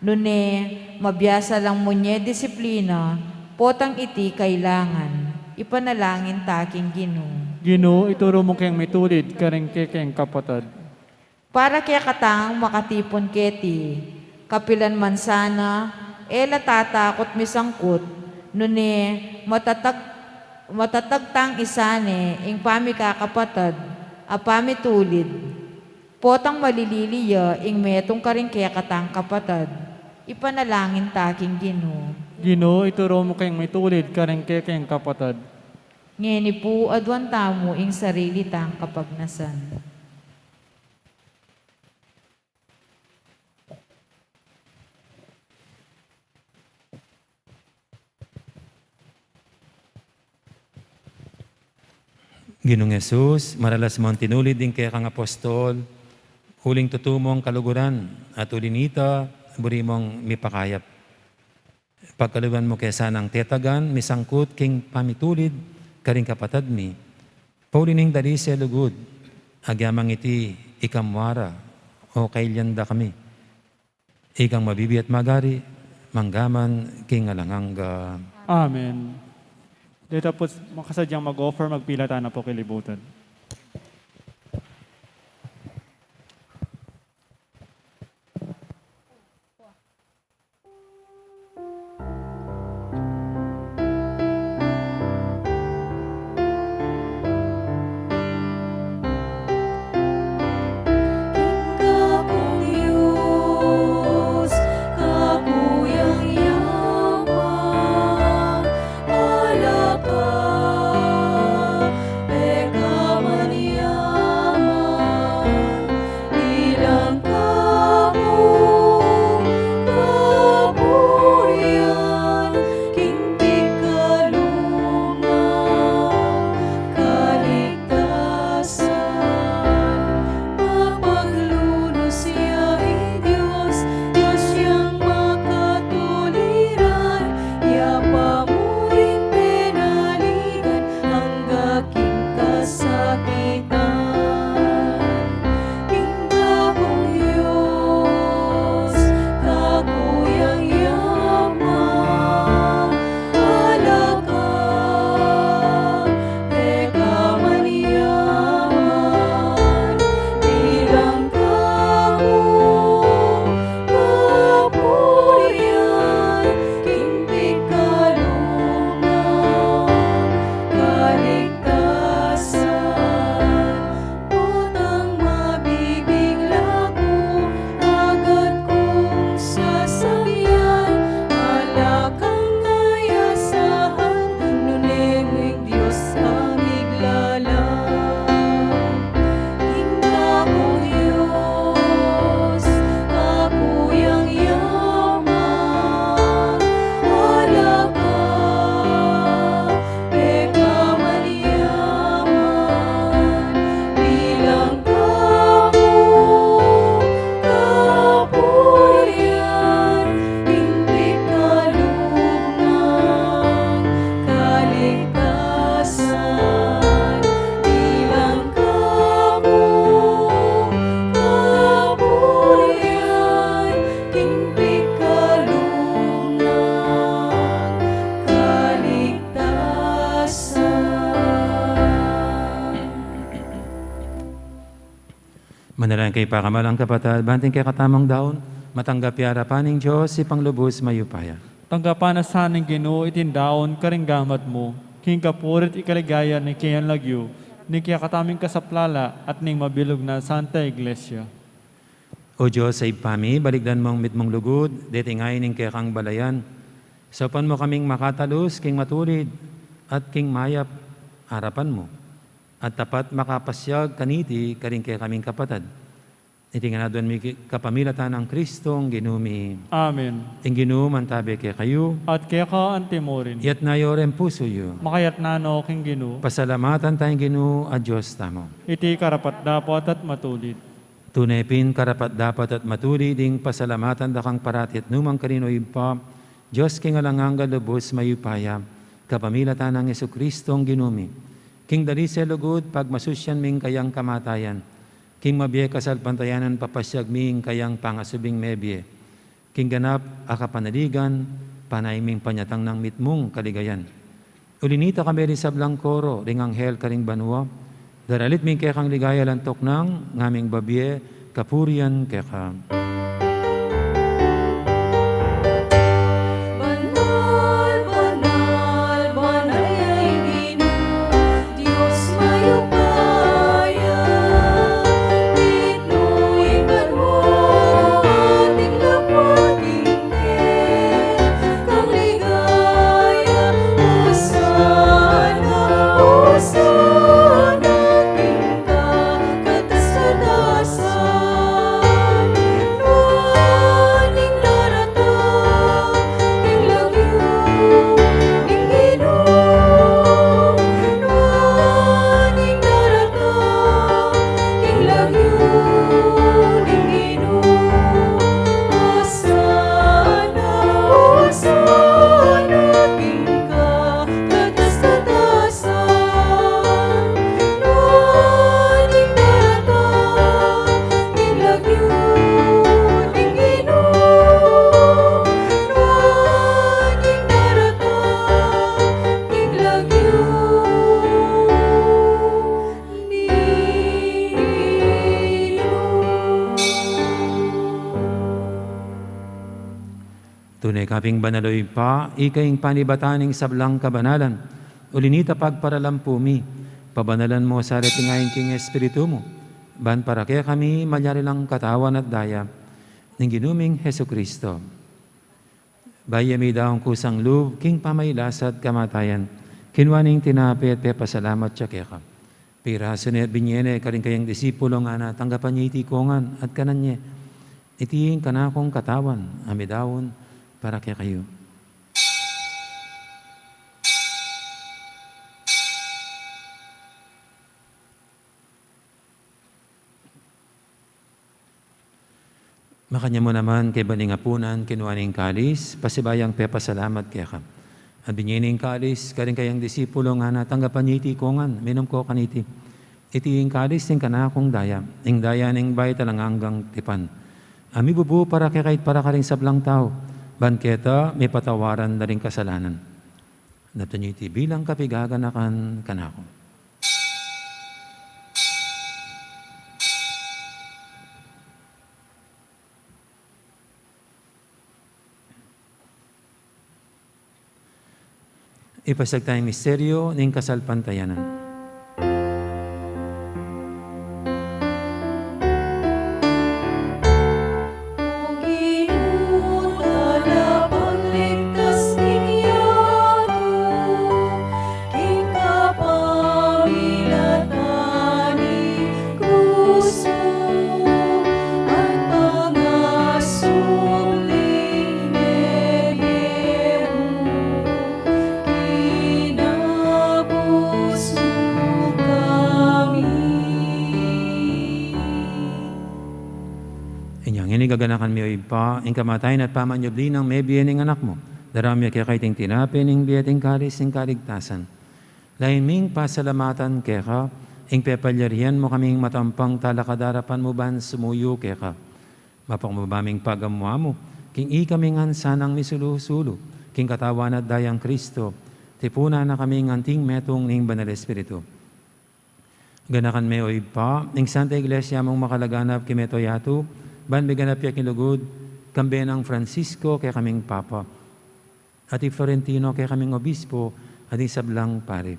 Nune, mabiasa lang munye disiplina, potang iti kailangan. Ipanalangin ta king Ginu. Ginu, ituru mu keng mitulid karing kekeng kapatad. Para kekatang makatipun keti, kapilan man sana, e la tatakut misangkut, nune matatag, matatag tang isane ing pamikakapatad a pamitulid. Potang malilili ya ing metung karing kekatang kapatad, ipanalangin ta king Ginu. Ginu, ituru mu keng mitulid karing kekeng kapatad. Ngeni pu, aduan tamu ing sarili tang kapagnasan. Ginung Jesus, maralas mong tinulid ding kekang apostol, uling tutu mong kaluguran, at uli nita, buri mong mipakayap. Pagkaluban mu ke sanang tetagan, misangkut king pamitulid karing kapatad mi. Pauli ning dalise lugud, agyamang iti ikang muara, o kailian da kami. Ikang mabibie at magari, mangga man king alang angga. Amen. Deta pu, makasadyang mag-offer, magpilatan na pu kilibutan. Manalangin kayu, pakamalan kung kapatad, ban iting kekatamung daun matanggap ya arapan ning Dios, Ibpang lubus mayupaya. Tanggapan na sa ning Ginu iting daun karing gamat mu, king kapurian at ikaligaya ning kayang lagyu, ning kekatamung kasaplalan at ning mabilug nang Santa Iglesia. O Dios a Ibpa mi, balikdan mung mitmung lugud deting ain ning kekang balayan. Saupan mu kaming makatalus king matulid at king mayap arapan mu, at tapat makapasiag kaniti karing kekaming kapatad. Iti ngan aduan mi ki-, kapamilatan nang Kristong Ginu mi. Amen. Ing Ginu mantabe kekayu. At keka antimurin. Iyatas yu ring pusu yu. Makayatas no king Ginu. Pasalamatan taya ing Ginu a Dios tamu. Iti karapat-dapat at matulid. Tune pin karapat-dapat at matulid ing pasalamatan da kang parati at nukarin man karin, o Ibpa, Dios king alang angga, lubus mayupaya, kapamilatan nang Jesucristong Ginu mi. King dalise lugud pagmasusyan mi ing kayang kamatayan, king mabie kasalpantayanan papasiag mi ing kayang pangasubling mebie. King ganap a kapanaligan, panayun ming panyatang nang mitmung kaligayan. Uli na nita, kami ring sablang koro ring anghel karing banua, daralit mi ing kekang ligaya, lantok nang ngaming babie kapurian keka. Banal, banal, banal ya ing Ginu, Dios mayupaya, mitmu ing banua at ing lapwat king kekang ligaya. Hosana, Hosana king kataas-taasan. Nuan ing daratang king lagyu ning Ginu, nuan ing daratang king lagyu ning Ginu. Hosana, Hosana king kataas-taasan. Nuan ing daratang king lagyu ning Ginu, nuan ing daratang king lagyu ning Ginu. Tune ka pin banal, o Ibpa, ika ing panibatan ning sablang kabanalan. Uli na nita, pagparalampu mi, pabanalan mu sa reting ain king Espiritu mu, ban para kekami malyari lang katawan at daya ning Ginu ming Jesucristo. Bayu ya midaun kusang lub king pamagkasakit at kamatayan, kinua ne ing tinape at pepasalamat ya keka. Pirasu ne at binie ne karing kayang disipulo, ngana, tanggapan ye iti kongan at kanan ye. Iti ing kanakung katawan a midaun para kekayu. Makanyan mu naman, kaybat ning apunan, kinua ne ing kalis, pasibayu yang pepasalamat keka. At binie ne ing kalis karing kayang disipulo, ngana, tanggapan ye iti kongan, minum ko kaniti. Iti ing kalis ning kanakung daya, ing daya ning bayu at alang anggang tipan, a mibubu para kekayu at para karing sablang tau, ban keta mipatawaran la ring kasalanan. Daptan ye iti bilang kapiganakan kanaku. Ipasiag taya ing misteryu ning kasalpantayanan. O Ginu, talapagligtas ning yatu, king kapamilatan ning krus mu, at pangasubling mebie mu, kinabus mu kami. Inya ngeni gaganakan mi, o Ibpa, ing kamatayan at pamanyubli nang mebie ning Anak mu. Daraun mi keka iting tinape ning bie at ing kalis ning kaligtasan. Lalu ming pasalamatan keka ing pepalyarian mu kaming matampang talakad arapan mu ban sumuyu keka. Mapakumbaba ming pagamu-amu king ikami ngan sanang misulu-sulu king katawan at dayang Kristo, tipunan na kaming anting metung ning Banal Espiritu. Ganakan me, o Ibpa, ing Santa Iglesia mung makalaganap king mabilug a yatu, ban miganap ya king lugud, kambe nang Francisco, kekaming Papa, at i Florentino, kekaming Obispo, at ing sablang pari.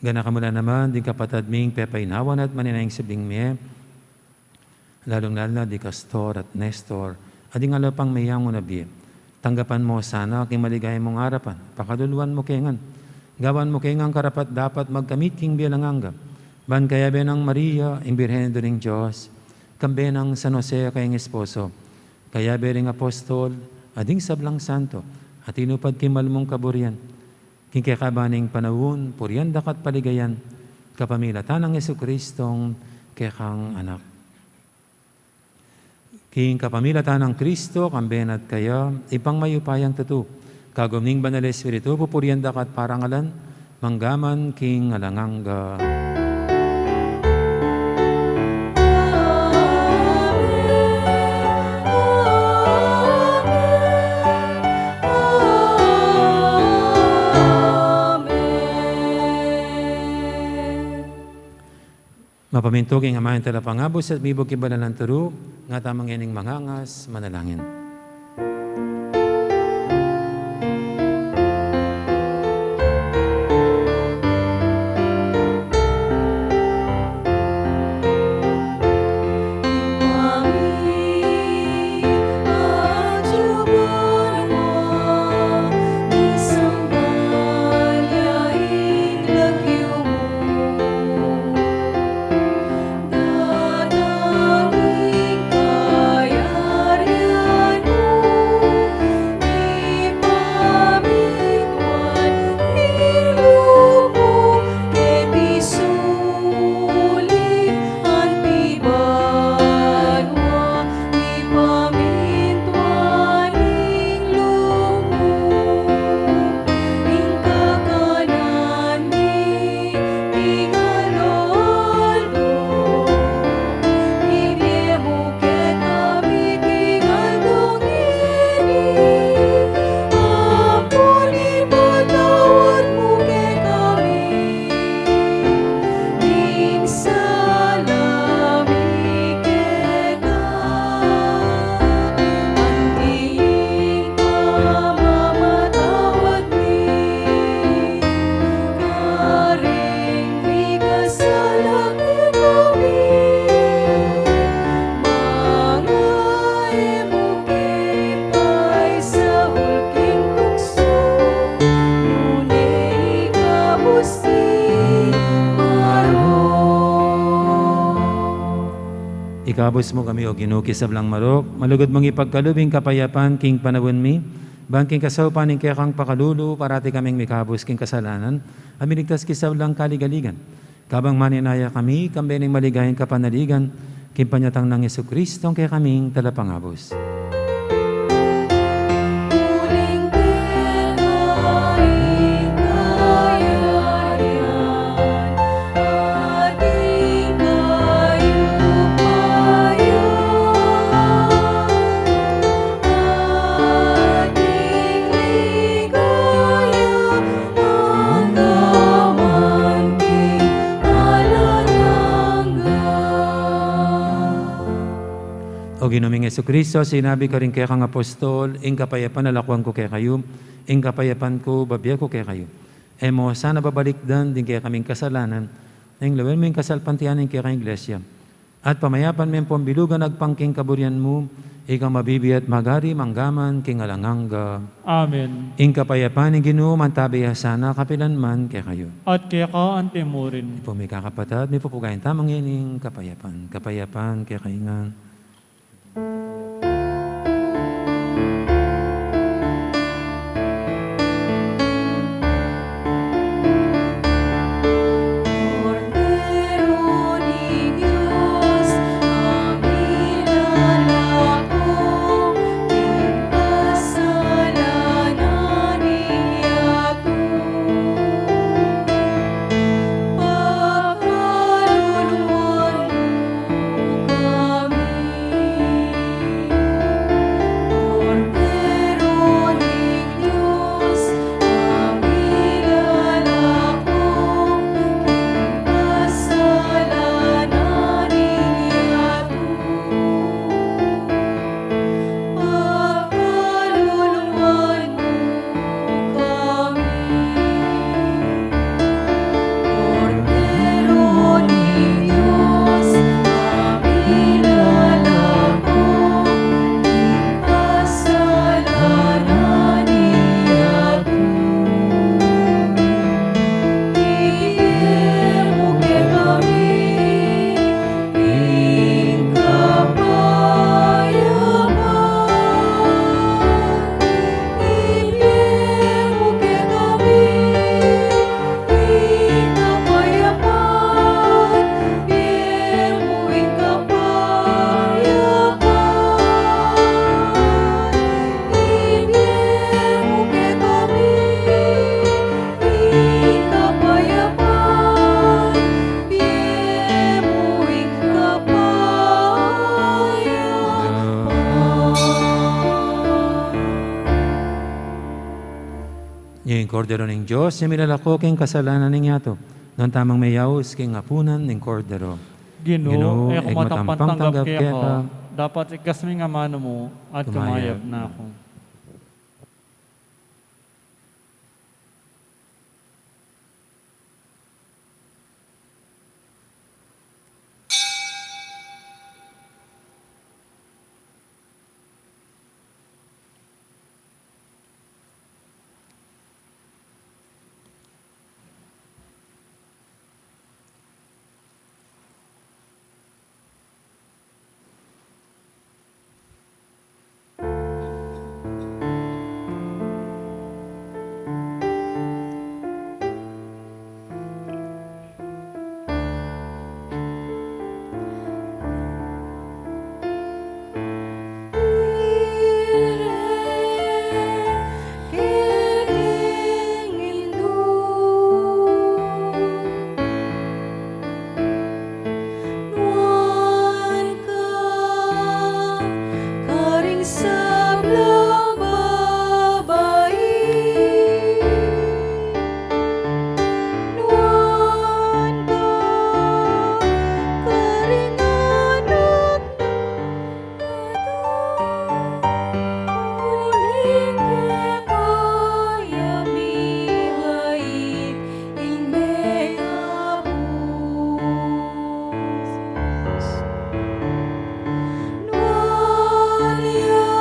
Ganakan mu la naman ding kapatad ming pepainawan at manenaya king sibling mie, lalung-lalu na di Castor at Nestor, at ding ala pang meyangu na bie. Tanggapan mu sana king maligaya mung arapan, pakaluluan mu ke ngan. Gawan mu ke ngan karapat-dapat magkamit king bie alang angga. Ban kayabe nang Maria, ing Birhen Indu ning Dios, kambe nang San Jose, kayang esposo, kayabe ring apostol, at ding sablang santo, a tinupad king mal mung kaburian, king kekaban ning panaun, purian da ka at paligayan, kapamilatan nang Jesucristong kekang Anak. King kapamilatan nang Kristo, kambe na at kaya, Ibpang mayupayang tutu, kagum ning Banal Espiritu, pupurian da ka at parangalan, mangga man king alang angga. Mapamintu king Ama ing Talapangabus at mibug king banal nang turu, ngatamu ngening mangangas, manalangin. Ikabus mu kami, O Ginu, king sablang marok, malugud mung ipagkalub ing kapayapan king panaun mi, ban king kasaupan ning kekang pakalulu, parati kaming mikabus king kasalanan, at miligtas king sablang kaligaligan. Kabang manenaya kami, kambe ning maligayang kapanaligan, king panyatang nang Jesucristong kekaming Talapangabus. O Ginu ming Jesucristo, sinabi karing kekang apostol, ing kapayapan lakuan ku kekayu, ing kapayapan ku babie ku kekayu. E mu sana babalikdan ding kekaming kasalanan, nune lawen mu ing kasalpantayanan ning kekang Iglesia. At pamayapan me ampong bilugan agpang king kaburian mu, ika mabibie at magari mangga man king alang angga. Amen. Ing kapayapan ning Ginu mantabe ya sana kapilan man kekayu. At keka anti murin. Ipung mikakapatad, mipupugayan tamu ngening kapayapan. Kapayapan kekayu ngan. Ing Kordero ning Dios, a milalako king kasalanan ning yatu. Nuan tamung meyaus king apunan ning Kordero. Ginu, Ginu, e ku matampang tanggap keka, dapat iktas mu ing amanu mu, at kumayap na ku. Nuan ka karing sablang babai. Nuan ka karing anak na. Uling keka ya mibait ing mengabus. Nuan ya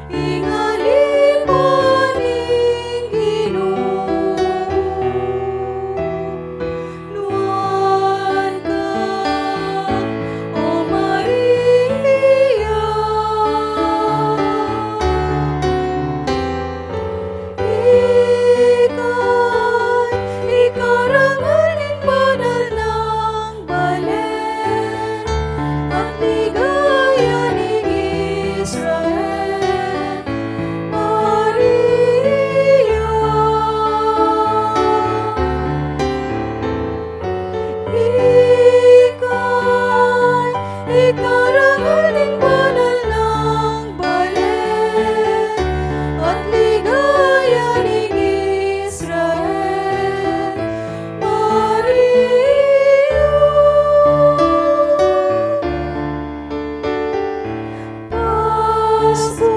ing alipan ning Ginu. Nuan ka, O Maria. Ika ing karangal ning banal nang balen, at ligaya ning Israel, Maria. Ika ing karangal ning banal nang balen, at ligaya ning Israel, Maria. Pastul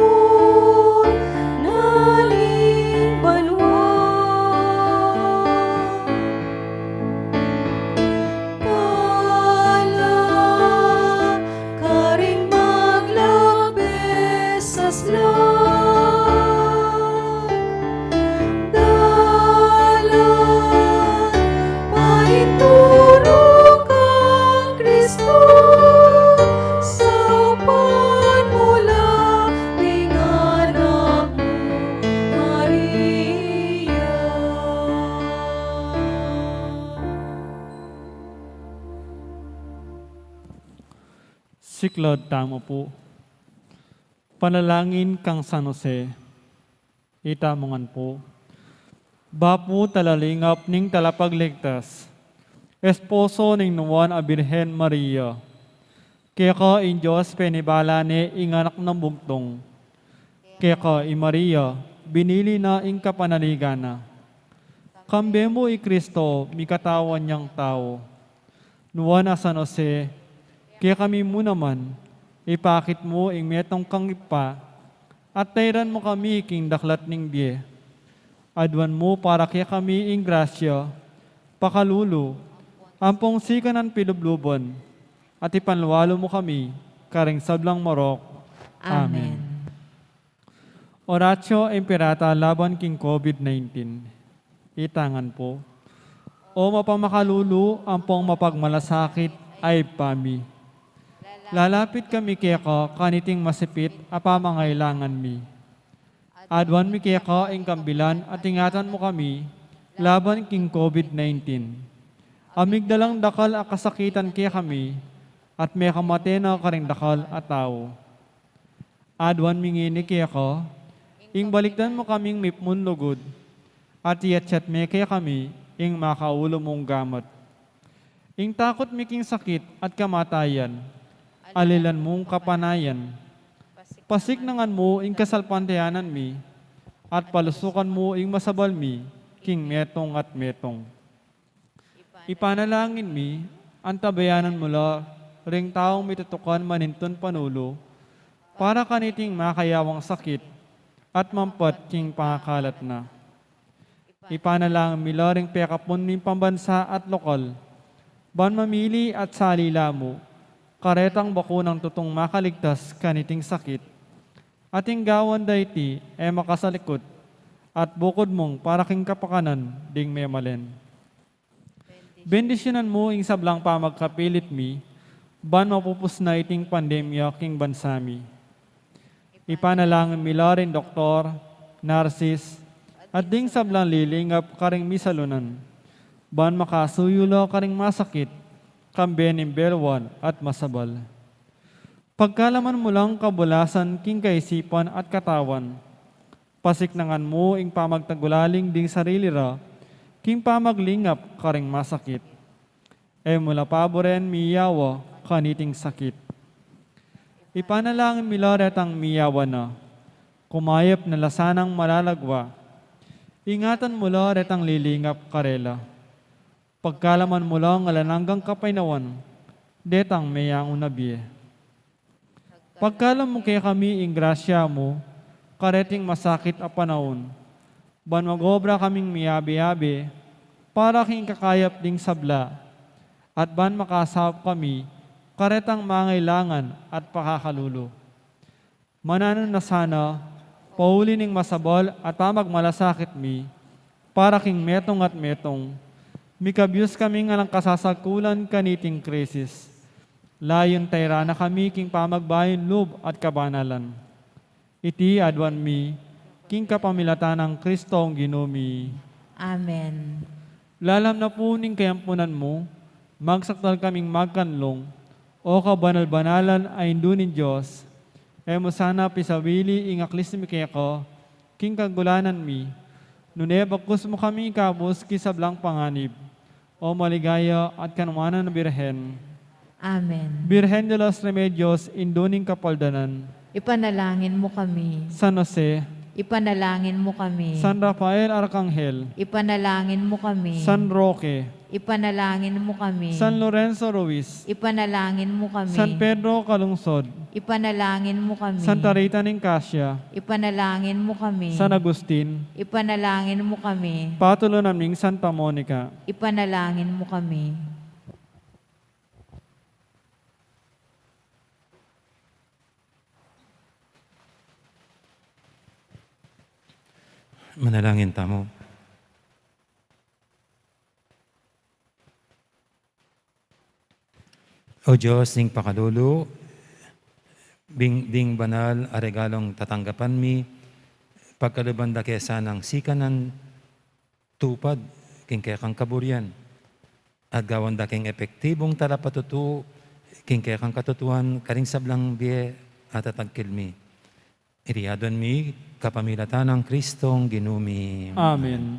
na ning banua. Pala karing maglakbe sa sla. Dalan pa ing turu kang Kristo, saupan mu la ing anak mu, Maria. Siklaud tamu pu. Panalangin kang San Jose. Itamu ngan pu. Bapu talalingap ning Talapagligtas, esposo ning Nuan a Birhen Maria. Keka ing Dios penibala ne ing anak nang bugtung. Keka i Maria, binili na ing kapanaligan na. Kambe mu i Kristo, mikatawan yang tau. Nuan a San Jose, kekami mu naman, ipakit mu ing metung kang Ibpa, at tairan mu kami king daklat ning bie. Aduan mu para kekami ing grasya, pakalulu, ampong sikanan pilubluban, at ipanlualu mu kami karing sablang marok. Amen. Amen. Oratio Imperata laban king COVID nineteen. Ita ngan pu. O mapamakalulu ampong mapagmalasakit a Ibpa mi, lalapit kami keka kaniting masipit a pamangailangan mi. Aduan mi keka ing kambilan at ingatan mu kami laban king COVID nineteen. A migdalang dakal a kasakitan kekami at mekamate na karing dakal a tau. Aduan mi ngeni keka, ing balikdan mu kaming mipnun lugud, at iyatyat me kekami ing makaulu mung gamat. Ing takut mi king sakit at kamatayan, alilan mung kapanayan. Pasiknangan mu ing kasalpantayanan mi, at palusukan mu ing masabal mi king metung at metung. Ipanalangin mi, antabayanan mu la ring taung mitutukan manintun panulu para kaniting makayawang sakit at mampat king pangakalat na. Ipanalangin mi la ring pekapun ning pambansa at lokal, ban mamili at sali la mu karetang bakunang tutung makaligtas kaniting sakit. At ing gawan da iti e makasalikut, at bukud mung para king kapakanan ding memalen. Bendisyunan mu ing sablang pamagkapilit mi, ban mapupus na iting pandemya king bansa mi. Ipanalangin mi la ring doktor, narsis, at ding sablang lilingap karing misalunan, ban makasuyu la karing masakit, kambe ning belwan at masabal. Pagkalaman mu lang kabulasan king kaisipan at katawan. Pasiknangan mu ing pamagtagulaling ding sarili ra king pamaglingap karing masakit. E mu la paburen miyawa kaniting sakit. Ipanalangin mi la retang miyawa na, kumayap na la sanang malalagwa. Ingatan mu la retang lilingap karela. Pagkalaman mu lang alang anggang kapaynawan detang meyangu na bie. Pagkalam mu kekami ing grasya mu kareting masakit a panaun, ban mag-obra kaming miyabe-yabe para king kakayap ding sabla, at ban makasaup kami karetang mangailangan at pakakalulu. Mananu na sana, pauli ning masabal at pamagmalasakit mi, para king metung at metung, mikabyus kaming alang kasasagkulan kaniting krisis. Layun tayra na kami king pamagbayung lub at kabanalan. Iti aduan mi king kapamilatan nang Kristong Ginu mi. Amen. Lalam na pu ning kayampunan mu, magsakdal kaming magkanlung, O kabanal-banalan a Indu ning Dios, e mu sana pisawili ing aklis mi keka king kagulanan mi, nune bagkus mu kami ikabus king sablang panganib, O maligaya at kanwanan a Birhen. Amen. Birhen de los Remedios, Indu ning Kapaldanan. Ipanalangin mu kami. San Jose. Ipanalangin mu kami. San Rafael Arkanghel. Ipanalangin mu kami. San Roque. Ipanalangin mu kami. San Lorenzo Ruiz. Ipanalangin mu kami. San Pedro Calungsod. Ipanalangin mu kami. Santa Rita ning Cascia. Ipanalangin mu kami. San Agustin. Ipanalangin mu kami. Patulunan ming Santa Monica. Ipanalangin mu kami. Manalangin tamu. O Dios ning pakalulu, bing, ding banal a regalung tatanggapan mi, pagkaluban da ke sanang sikanan tupad king kekang kaburian, at gawan da keng epektibung talapatutu king kekang katutuan karing sablang bie a tatangkil mi. Iti aduan mi kapamilatan nang Kristong Ginu mi. Amen.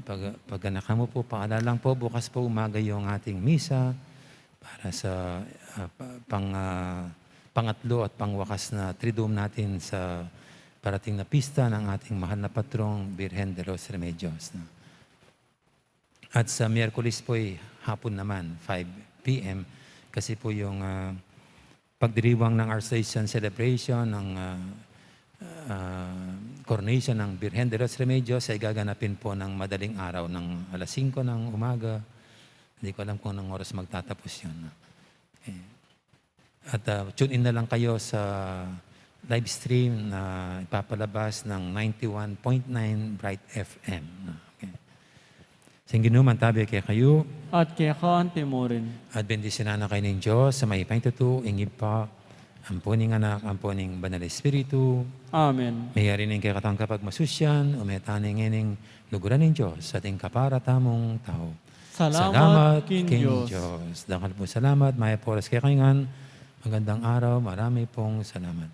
Pag, paganakan mu pu, paalalang pu, bukas pu umaga yung ating misa para sa, ah, pa-, pang, ah, pangatlo at pangwakas na triduum natin sa parating na pista ng ating mahal na patrong Birhen de los Remedios, no? At sa Miyerkules po ay hapon naman, five P M, kasi po yung, ah, pagdiriwang ng Archdiocese celebration ng, ah, ah, coronation ng Birhen de los Remedios ay gaganapin po ng madaling araw ng alas singko ng umaga. Hindi ko alam kung anong oras magtatapos yun, no? Eh, At, ah, tune in na lang kayo sa live stream na ipapalabas ng ninety-one point nine Bright F M. Okay. Sing Ginu mantabi kekayu. At keka antimurin. At bendisyunan na kayo ning Diyos a mayupayang tutu, ing Ibpa, ampo ning Anak, ampo ning Banal Espiritu. Amen. Mayari ning kekatang kapagmasusyan, ume tane ngeni king luguran ning Diyos, ating kapara tamung tau. Salamat king Diyos. Dakal pung salamat, mayap a oras kekayu ngan. Magandang araw, marami pong salamat.